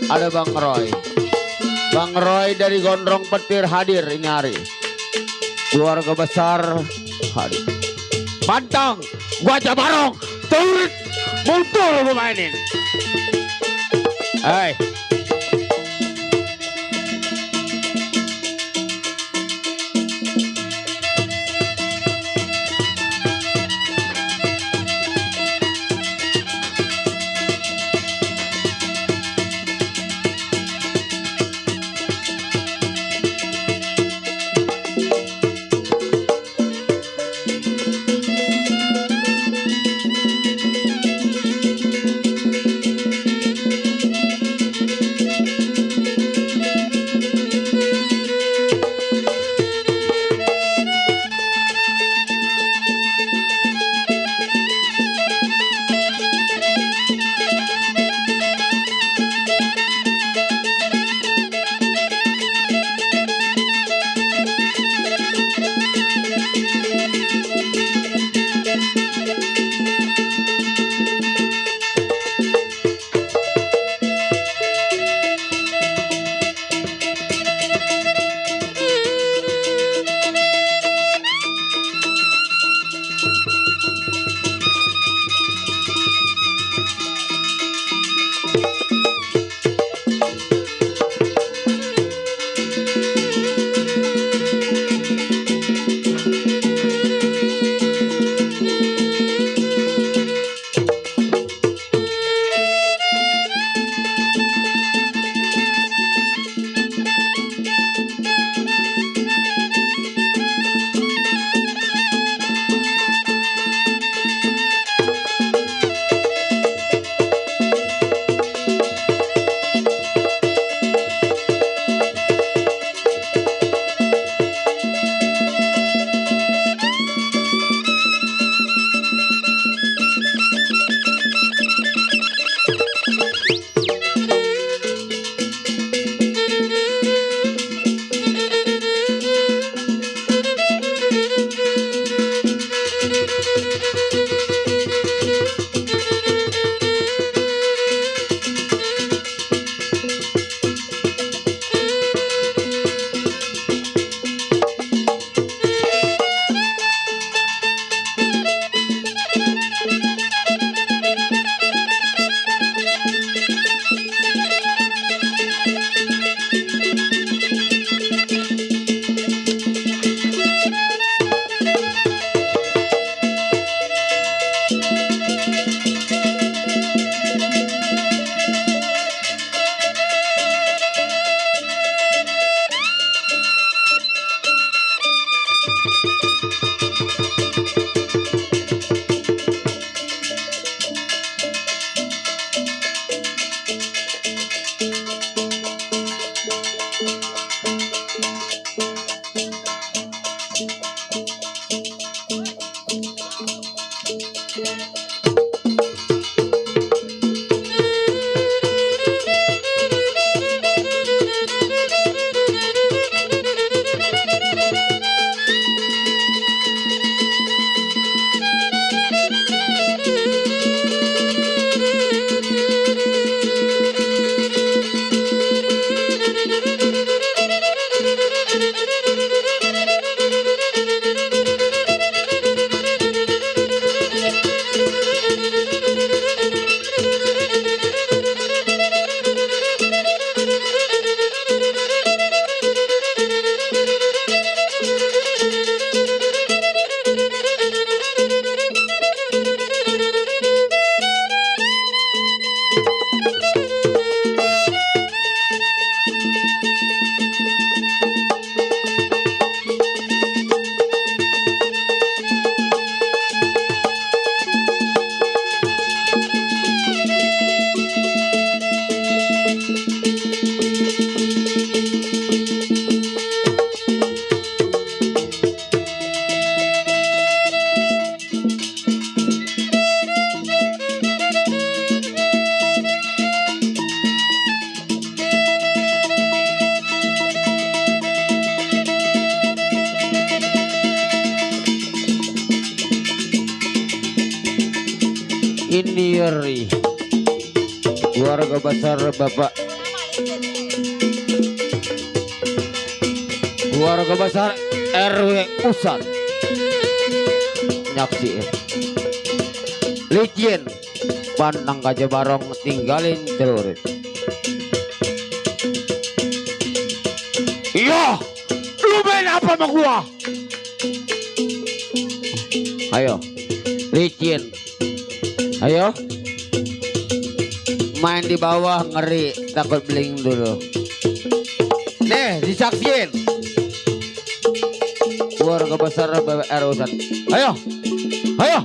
Ada Bang Roy dari Gondrong Petir hadir ini hari. Keluarga besar hadir. Pantang gua aja barong celurit muncul gua mainin. Hai. Indiri keluarga besar Bapak, keluarga besar RW USAN nyaksiin licin pandang Gajah Barong tinggalin celurit. Iya, lu main apa sama gua? Ayo, licin. Ayo, main di bawah ngeri, takut bling dulu. Nih, disaksiin. Keluarga besar BWR USAN. Ayo, ayo.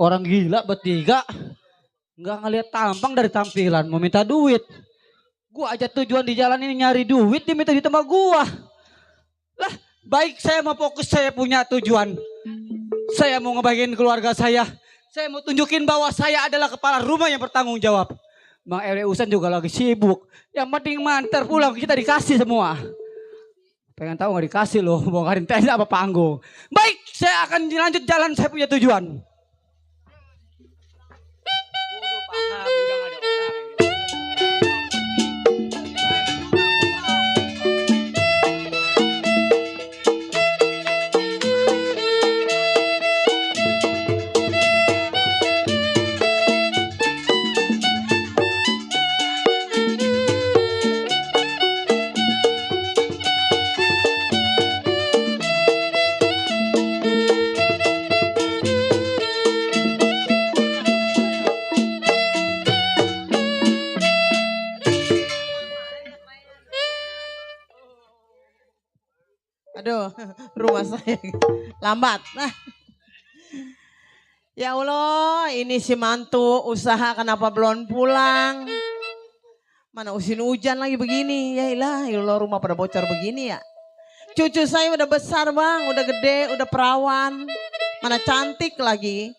Orang gila bertiga nggak ngelihat tampang dari tampilan mau minta duit. Gua aja tujuan di jalan ini nyari duit, dia minta duit sama gua. Lah, baik saya mau fokus, saya punya tujuan. Saya mau ngebagiin keluarga saya. Saya mau tunjukin bahwa saya adalah kepala rumah yang bertanggung jawab. Bang RW USAN juga lagi sibuk. Yang penting mantar pulang kita dikasih semua. Pengen tahu nggak dikasih loh, bongkarin tenda apa panggung. Baik, saya akan lanjut jalan, saya punya tujuan. Aduh, rumah saya lambat. Nah. Ya Allah, ini si mantu usaha kenapa belum pulang? Mana usin hujan lagi begini. Ya ilah, rumah pada bocor begini ya. Cucu saya udah besar bang, udah gede, udah perawan. Mana cantik lagi.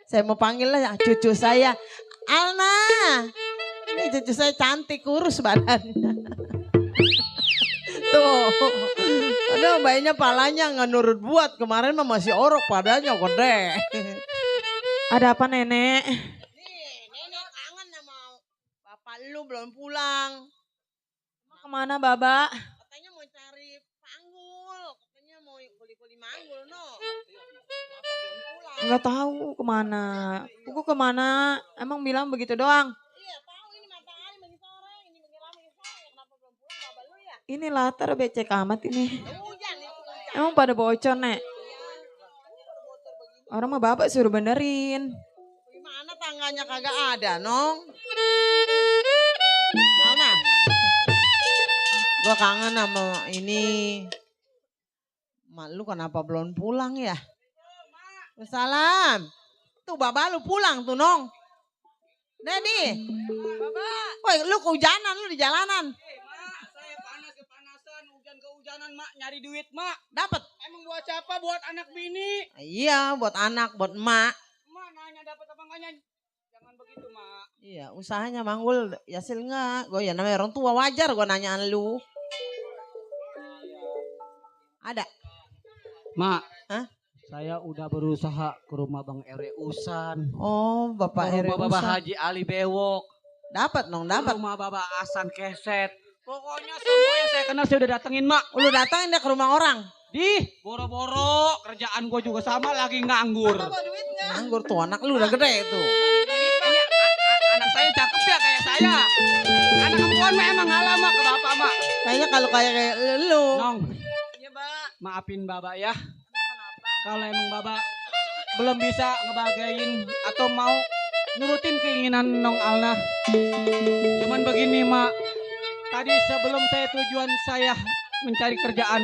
Saya mau panggil lah ya cucu saya. Alna, ini cucu saya cantik, kurus badannya. Tuh, aduh bayinya palanya nggak nurut buat. Kemarin mah masih orok, padanya gede. Ada apa nenek? Nih, nenek kangen sama bapak lu belum pulang. Kemana Baba? Katanya mau cari panggul, katanya mau kuli-kuli manggul no. Kenapa belum pulang? Enggak tahu kemana. Kuku kemana? Emang bilang begitu doang. Iya tahu ini matahari mengi sore, ini mengi rame sore. Kenapa belum pulang bapak lu ya? Ini latar becek amat ini. Hujan itu hujan. Emang pada bocor nek? Orang mah bapak suruh benerin. Gimana tangganya kagak ada nong? Alna, kangen sama ini. Mak lu kenapa belum pulang ya? Salam. Tuh baba lu pulang tuh Nong. Dedi. Baba. Woi lu kehujanan lu di jalanan. Mak, saya panas kepanasan, hujan-kehujanan mak, nyari duit mak. Dapat. Emang buat siapa? Buat anak bini. Iya buat anak, buat emak. Mak nanya dapat apa enggaknya? Jangan begitu mak. Iya usahanya manggul, yasil enggak. Gue ya namanya orang tua wajar gue nanyaan lu. Ada. Mak. Hah? Saya udah berusaha ke rumah Bang RW USAN. Oh Bapak Ke rumah RW Bapak Usan. Haji Ali Bewok. Dapat Nong, dapat. Rumah Bapak Hasan Keset. Pokoknya semua yang saya kenal saya udah datengin mak. Lu datangin deh ke rumah orang. Boro-boro kerjaan gue juga sama lagi nganggur. Nganggur tuh anak lu udah gede tuh. Ini anak saya cakep ya kayak saya. Anak perempuan mah emang ngalah mak ke bapak mak. Kayaknya kalau kayak lu. Nong. Iya mbak. Maafin bapak ya. Kalau emang bapak belum bisa ngebahagiain atau mau nurutin keinginan Nong Alna. Cuman begini mak. Tadi sebelum tujuan saya mencari kerjaan.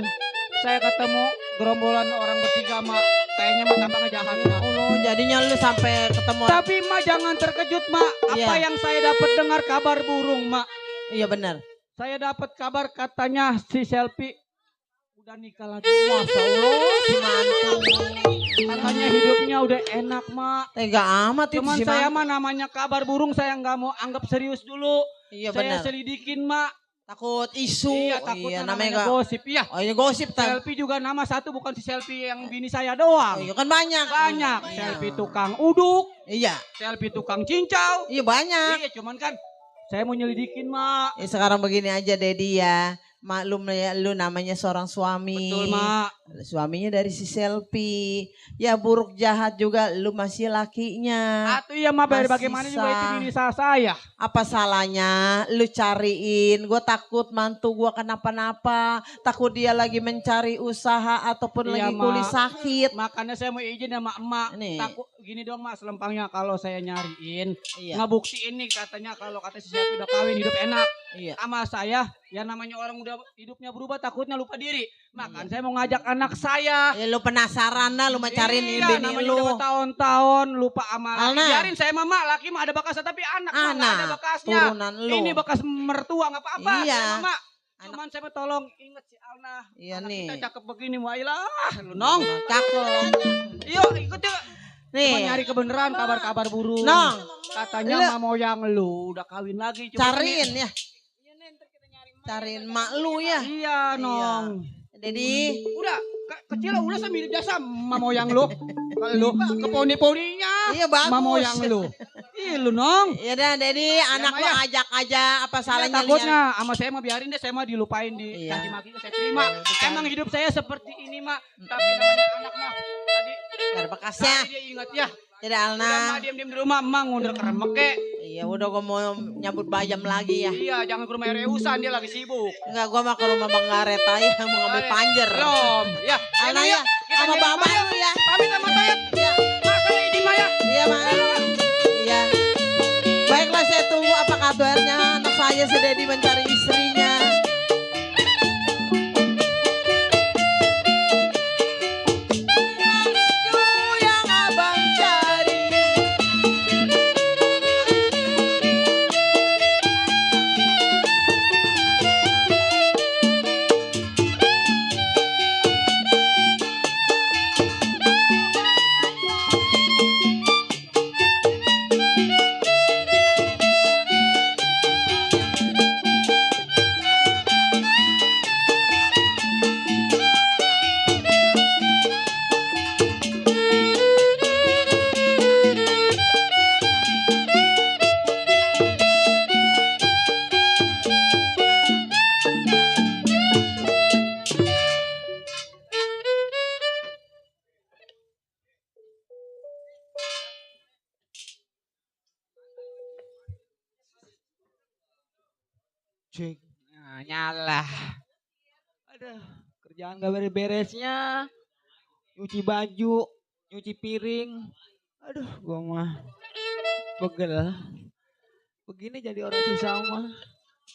Saya ketemu gerombolan orang bertiga mak. Kayaknya mak tambah ngejahat mak. Oh jadinya lu sampai ketemu. Tapi mak jangan terkejut mak. Apa Iya. yang saya dapat dengar kabar burung mak. Iya benar. Saya dapat kabar katanya si Selfie udah nikah lagi. Masya Allah si mantu. Katanya hidupnya udah enak mak. Tega amat itu Cuman si saya mantu. mah namanya kabar burung saya nggak mau anggap serius dulu. Iya Saya benar. selidikin mak. Takut isu. Iya takutnya namanya gak- gosip ya. Oh iya gosip tan. Selfie juga nama satu bukan si Selfie yang bini saya doang. Oh, iya kan banyak. Banyak. Iya. Selfie tukang uduk. Iya. Selfie tukang cincau. Iya banyak. Iya cuman kan saya mau nyelidikin mak. Ya, sekarang begini aja Dedi ya. Maklum ya lu namanya seorang suami. Betul mak. Suaminya dari si Selfie. Ya buruk jahat juga lu masih lakinya. Atau iya mak Masih bagaimana juga itu sah. bini saya. Apa salahnya lu cariin. Gue takut mantu gue kenapa-napa. Takut dia lagi mencari usaha ataupun Iya, lagi kuli Mak. sakit. Makanya saya mau izin sama emak. Nih. Takut gini dong mak selempangnya kalau saya nyariin. Iya. Ngebuktiin nih katanya kalau kata si Selfie udah kawin hidup enak. Iya. Sama saya ya namanya orang udah hidupnya berubah takutnya lupa diri. Makanya Iya. saya mau ngajak anak saya. Ya, lu penasaran dah lu mencariin Iya, bini namanya lu. udah bertahun-tahun lupa sama laki. Alna. Biarin saya mama laki mah ada bekasnya tapi anak mah nggak ada Anak, bekasnya. turunan lu. Ini bekas mertua nggak apa-apa. Iya. Saya mama. Cuman saya mau tolong inget si Alna. Iya Anak nih. kita cakep begini wailah lu nong. Cakep. Yuk ikut yuk. Nih. Cuma nyari kebenaran kabar-kabar burung. Nong. Katanya Lu- mama moyang lu udah kawin lagi. Cuma Cariin ini- ya. Cariin mak lu ya. Iya nong. Dedi. Udah kecil lah udah mirip jasa mama moyang lu. Lu ke poni-poninya. Iya bagus. Mama moyang lu. Ih lu nong. Ya dah Dedi anak lu Maya. ajak aja apa salahnya Iya, takutnya sama saya mah biarin deh saya mah dilupain di Iya. caci maki saya terima. Iya, Emang hidup saya seperti ini mak. Tapi namanya anak mah tadi Gak ada bekasnya. tadi dia ingat ya. Tidak Udah mah Alna. diam-diam di rumah emang ngundur keremek kek. Iya udah gue mau nyambut bayam lagi ya. Iya jangan ke rumah RW USAN dia lagi sibuk. Enggak gue mah ke rumah Bang Garet aja mau ngambil panjer. Belum. Ya. Alna Yuk, ya kita sama jadi bapak Maya. lu ya. Pamit sama Tayat. Iya. Masa izin Maya. Iya mak. Iya. Baiklah saya tunggu apa kabarnya anak saya si Dedi mencari istrinya. Itu yang abang cari. Cek. Nah, nyala. Aduh, kerjaan gak beres-beresnya. Nyuci baju, nyuci piring. Aduh, gua mah pegel. Begini jadi orang susah mah.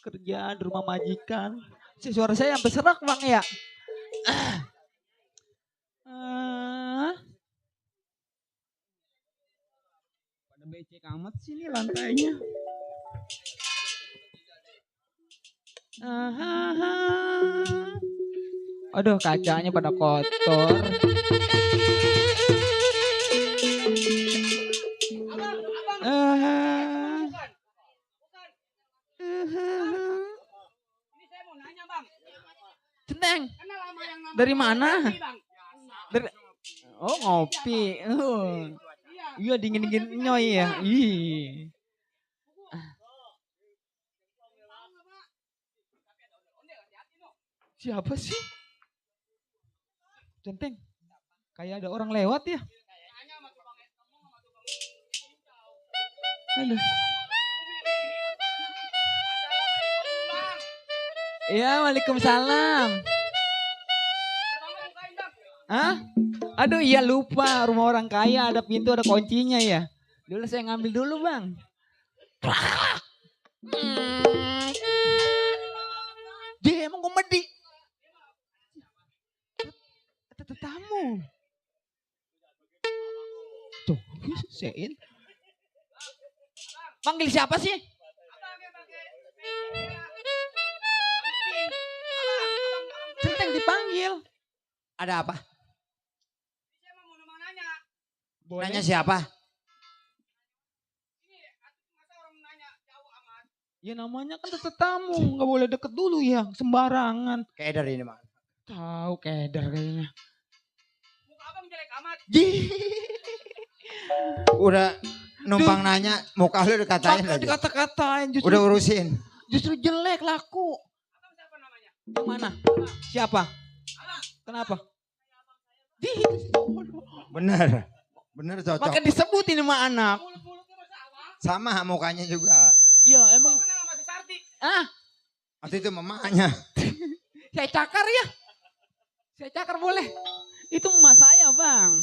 kerja di rumah majikan. Suara saya sampai serak bang ya. Pada becek amat sih nih lantainya. Aduh kacanya pada kotor. Centeng, dari mana? Dari, oh ngopi. Iya dingin-dingin nyoy ya. Ih. Siapa sih? Centeng, kayak ada orang lewat ya. Aduh. Iya, waalaikumsalam. Hah? Aduh iya lupa, rumah orang kaya ada pintu ada kuncinya ya. Dulu saya ngambil dulu bang. Dia emang komedi. Tamu. Tuh, sein. Panggil siapa sih? Centeng dipanggil. Ada apa? Boleh. Nanya siapa? Ya namanya kan tetap tamu, nggak boleh deket dulu ya, sembarangan. Kayak dari ini mah. Tahu keder kayaknya. Muka abang jelek amat. Udah numpang nanya, muka lu dikatain aja. Dikata-katain justru. Udah urusin. Justru jelek laku. Abang siapa namanya? Yang mana? Siapa? Kenapa? Bener. Bener cocok. Maka disebutin sama anak. Sama mukanya juga. Iya emang. Kenal sama si Sarti. Waktu itu mamanya. Saya cakar ya. Saya cakar boleh. Itu emak saya bang.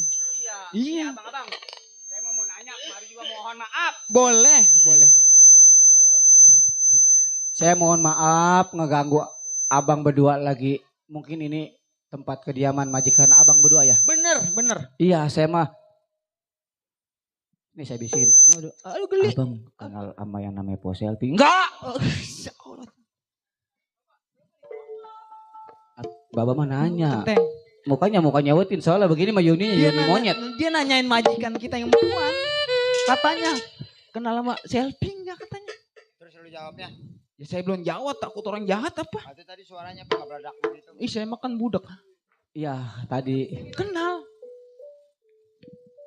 Iya. Abang-abang. Saya mau nanya, kemarin juga mohon maaf. Boleh, boleh. Saya mohon maaf ngeganggu abang berdua lagi. Mungkin ini tempat kediaman majikan abang berdua ya? Bener. Iya, saya mah. Ini saya bisin. Aduh geli. Abang kenal sama yang namanya Po Selfie? Enggak! Baba mah nanya. Centeng. Mukanya wetin soalnya begini mah Yuni monyet. Dia nanyain majikan kita yang perempuan. Katanya kenal sama Selfie enggak katanya. Terus lu jawabnya? Ya saya belum jawab, takut orang jahat apa. Waktu tadi suaranya apa beradak gitu. Ih saya makan budak. Iya, tadi. Kenal.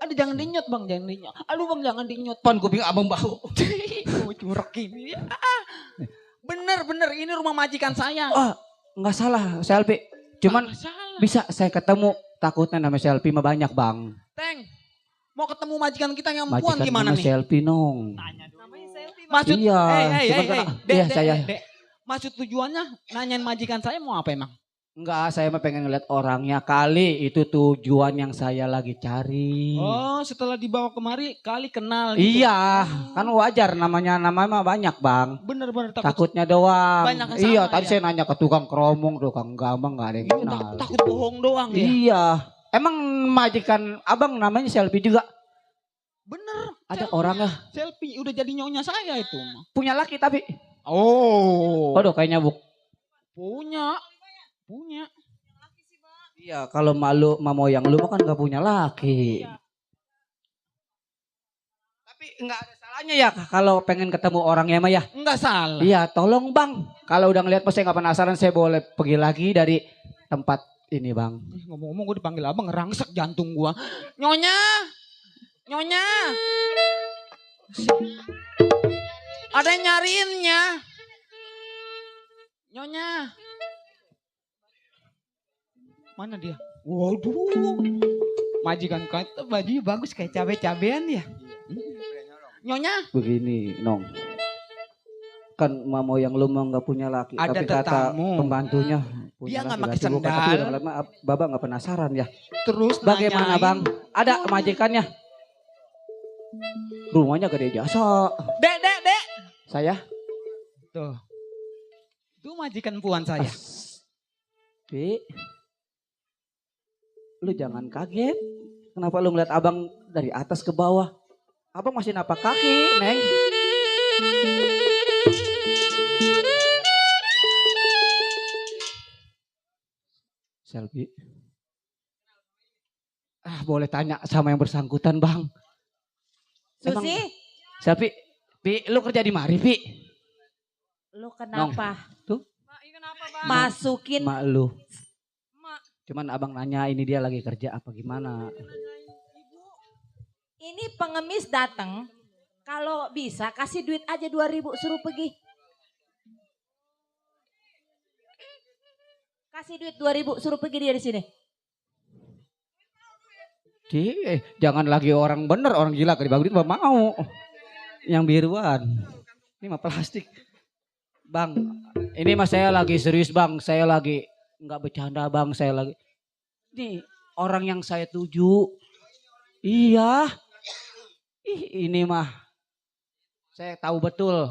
Aduh jangan dinyot bang, jangan dinyot. Aduh bang jangan dinyot. Pan kuping abang bau. Oh curek ini. Bener, ini rumah majikan saya. Oh, enggak salah Selfie. Cuman Salah. bisa saya ketemu, takutnya nama Selfie mah banyak bang. Teng, mau ketemu majikan kita yang perempuan Majikan gimana nama nih? Selfie nong. Namanya selfie. Maksud, Iya, cuman iya, saya. Dek. Maksud tujuannya nanyain majikan saya mau apa emang? Enggak, saya mah pengen ngeliat orangnya kali. Itu tujuan yang saya lagi cari. Oh, setelah dibawa kemari kali kenal gitu. Iya, kan wajar nama mah banyak bang. Bener Takutnya doang. Banyak yang Iya, sama, tadi ya? saya nanya ke tukang keromong, tukang gambang nggak ada yang kenal. Takut bohong doang ya. Iya, emang majikan abang namanya Selfie juga. Bener. Ada orangnya Selfie udah jadi nyonya saya itu. punya laki tapi. Oh. Waduh, kayaknya buk. Punya. Iya, kalau malu moyang lu mah kan gak punya laki. Tapi nggak ada salahnya ya kalau pengen ketemu orangnya mah ya. Enggak salah. Iya, tolong bang. Kalau udah ngeliat pas saya nggak penasaran, saya boleh pergi lagi dari tempat ini bang. Ngomong-ngomong gue dipanggil abang ngerangsek jantung gua. Nyonya. Ada yang nyariinnya. Nyonya. Mana dia? Waduh. Majikan kata bajunya bagus kayak cabe-cabean ya. Nyonya. Begini, Nong. Kan mamo yang lu mau nggak punya laki. Ada tapi kata tetamu. pembantunya. Dia nggak laki-laki. pakai Bukan, tapi sendal. udah ngeliat mah, Baba nggak penasaran ya. Terus Bagaimana nanyain. bang? Ada majikannya? Rumahnya gede jasa. Dek. Saya? Tuh. Itu majikan puan saya. Pi, lu jangan kaget. Kenapa lu ngeliat abang dari atas ke bawah? Abang masih napak kaki, Neng. Selvi. Boleh tanya sama yang bersangkutan, Bang. Susi, Selvi, Pi, lu kerja di mari, Pi? lu kenapa? Tuh. Masukin. Mak lu. Cuman abang nanya ini dia lagi kerja apa gimana. Ini pengemis datang, kalau bisa kasih duit aja 2.000 suruh pergi. Kasih duit 2.000 suruh pergi dia di sini. Jangan lagi orang bener, orang gila ke dibagi duit mau. Yang biruan. Ini mah plastik. Bang, ini mah saya lagi serius, Bang. Saya lagi nggak bercanda, Bang. Saya lagi. Nih orang yang saya tuju. Iya. Ini mah saya tahu betul.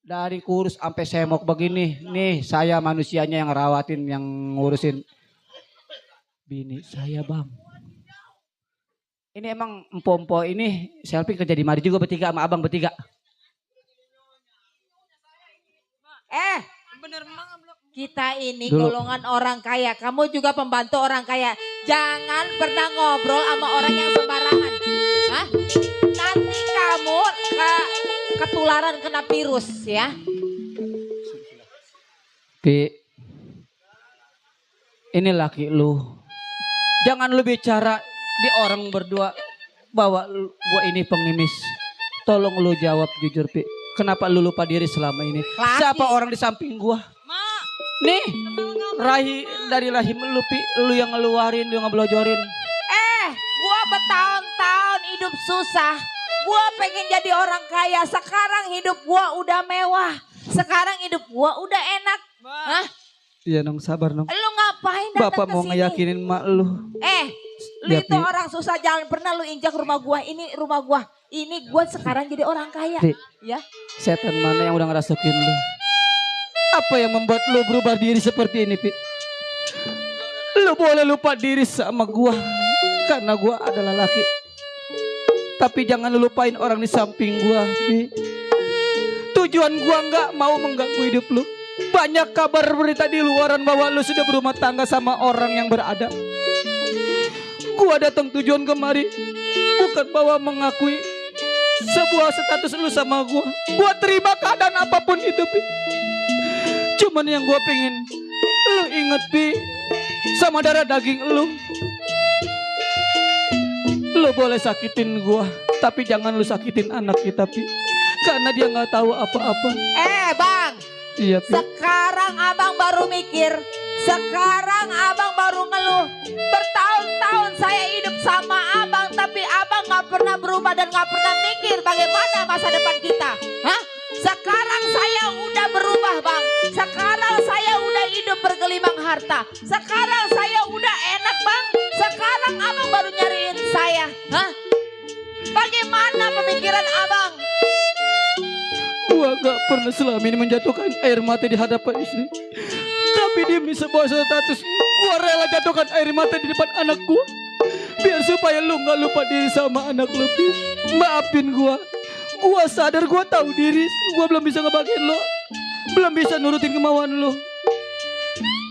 Dari kurus sampai semok begini. Nih saya manusianya yang rawatin, yang ngurusin bini saya, Bang. Ini emang empo-empo ini Selfie kerja di mari juga bertiga sama abang bertiga. Kita ini Dulu. golongan orang kaya. Kamu juga pembantu orang kaya. Jangan pernah ngobrol sama orang yang sembarangan. Hah? Nanti kamu ketularan kena virus ya. Pi, ini laki lu. Jangan lu bicara di orang berdua bahwa gua ini pengemis. Tolong lu jawab jujur, Pi. Kenapa lu lupa diri selama ini? Laki. Siapa orang di samping gua? Nih, dari rahim lu, Pi. Lu yang ngeluarin, lu yang ngeblojorin. Gua bertahun-tahun hidup susah. Gua pengen jadi orang kaya. Sekarang hidup gua udah mewah. Sekarang hidup gua udah enak. Hah? Iya dong, sabar dong. Lu ngapain datang Bapak mau kesini? ngeyakinin mak lu. Lu Ya, itu Pi. orang susah, jangan pernah lu injak rumah gua. Ini rumah gua. Ini gua sekarang jadi orang kaya. Pi. Ya. Setan mana yang udah ngerasukin lu? Apa yang membuat lu berubah diri seperti ini, Pi? Lu boleh lupa diri sama gua karena gua adalah laki. Tapi jangan lu lupain orang di samping gua, Pi. Tujuan gua nggak mau mengganggu hidup lu. Banyak kabar berita di luaran bahwa lu sudah berumah tangga sama orang yang berada. Gua datang tujuan kemari bukan bahwa mengakui sebuah status lu sama gua. Gua terima keadaan apapun itu, Pi. Cuman yang gua pengen lu inget, Pi, sama darah daging lu. Lu boleh sakitin gua, tapi jangan lu sakitin anak kita, Pi. Karena dia nggak tahu apa-apa. Bang. Iya, Pi. Sekarang abang baru mikir. Sekarang abang baru ngeluh. Bertahun-tahun saya hidup sama abang, tapi abang gak pernah berubah dan gak pernah mikir bagaimana masa depan kita. Hah? Sekarang saya udah berubah, Bang. Sekarang saya udah hidup bergelimang harta. Sekarang saya udah enak, Bang. Sekarang abang baru nyariin saya. Hah? Bagaimana pemikiran abang? Gua gak pernah selama ini menjatuhkan air mata di hadapan istri. Tapi demi sebuah status, gua rela jatuhkan air mata di depan anak gua. Biar supaya lu gak lupa diri sama anak lu, Pi. Maafin gua. Gua sadar, gua tahu diri. Gua belum bisa ngebagiin lu. Belum bisa nurutin kemauan lu.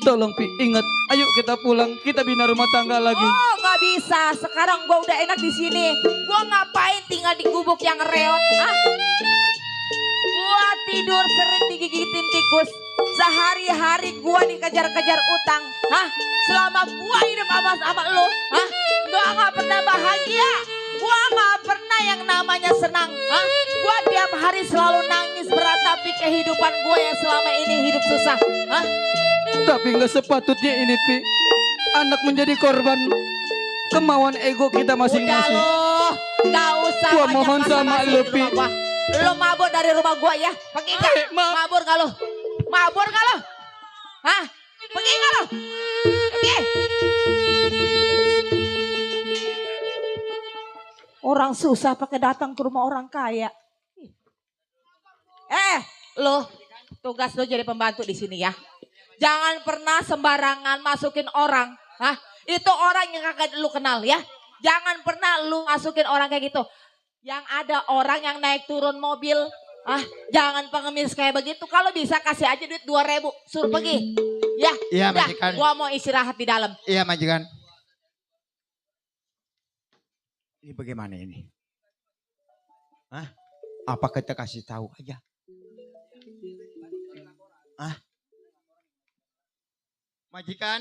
Tolong, Pi, ingat. Ayo kita pulang. Kita bina rumah tangga lagi. Oh, gak bisa. Sekarang gua udah enak di sini. Gua ngapain tinggal di gubuk yang reot? Hah? Gua tidur sering digigitin tikus. Sehari-hari gua dikejar-kejar utang. Hah? Selama gua hidup sama lu, hah? Gua gak pernah bahagia. Gua gak pernah yang namanya senang. Hah? Gua tiap hari selalu nangis meratapi kehidupan gua yang selama ini hidup susah. Hah? Tapi gak sepatutnya ini, Pi. Anak menjadi korban kemauan ego kita Udah masing-masing. lo, gak usah Gua banyak mohon sama basa-basi lu, di Pi. rumah gua. Lo mabur dari rumah gua ya? Pergi gak? Mabur gak lo? Mabur gak lo? Hah? Pergi gak lo? Pergi. Orang susah pakai datang ke rumah orang kaya. Lo tugas lo jadi pembantu di sini ya. Jangan pernah sembarangan masukin orang. Hah? Itu orang yang kagak lu kenal ya. Jangan pernah lu masukin orang kayak gitu. Yang ada orang yang naik turun mobil. Jangan pengemis kayak begitu. Kalau bisa kasih aja duit 2.000. Suruh pergi. Ya. Iya Udah, majikan. gua mau istirahat di dalam. Iya majikan. Ini bagaimana ini? Apa kita kasih tahu aja? Majikan?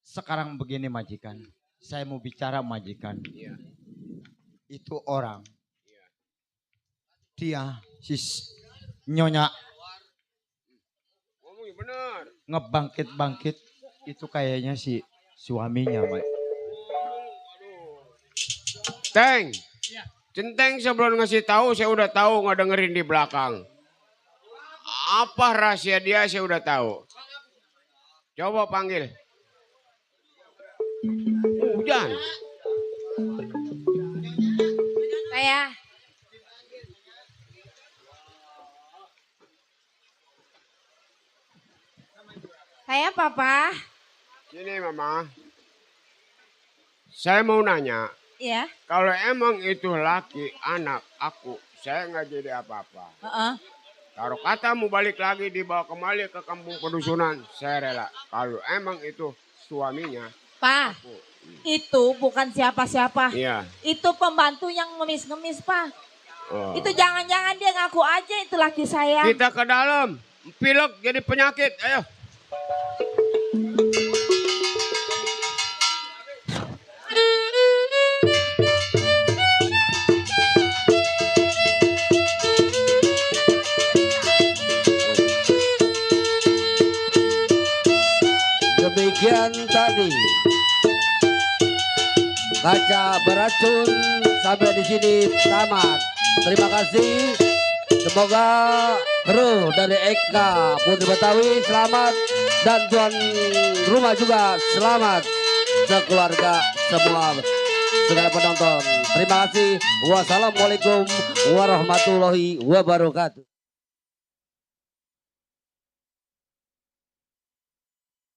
Sekarang begini majikan. Saya mau bicara majikan. Itu orang. Dia si Nyonya Ngomongin bener. ngebangkit-bangkit itu kayaknya si suaminya, Mak. Teng. Centeng sebelum ngasih tahu saya udah tahu ngedengerin di belakang. Apa rahasia dia saya udah tahu. Coba panggil. Hujan. Saya Papa. Sini Mama. Saya mau nanya. Iya. Kalau emang itu laki anak aku, saya nggak jadi apa-apa. Kalau kata mau balik lagi dibawa kembali ke kampung pedusunan, saya rela. Kalau emang itu suaminya, Pak, itu bukan siapa-siapa. iya. Itu pembantu yang ngemis-ngemis, Pak. Oh. Itu jangan-jangan dia ngaku aja itu laki saya. Kita ke dalam, pilek jadi penyakit, ayo. Demikian tadi kaca beracun sampai di sini tamat. Terima kasih. Semoga kru dari EKA Putri Betawi selamat dan tuan rumah juga selamat, sekeluarga semua segala penonton. Terima kasih. Wassalamualaikum warahmatullahi wabarakatuh.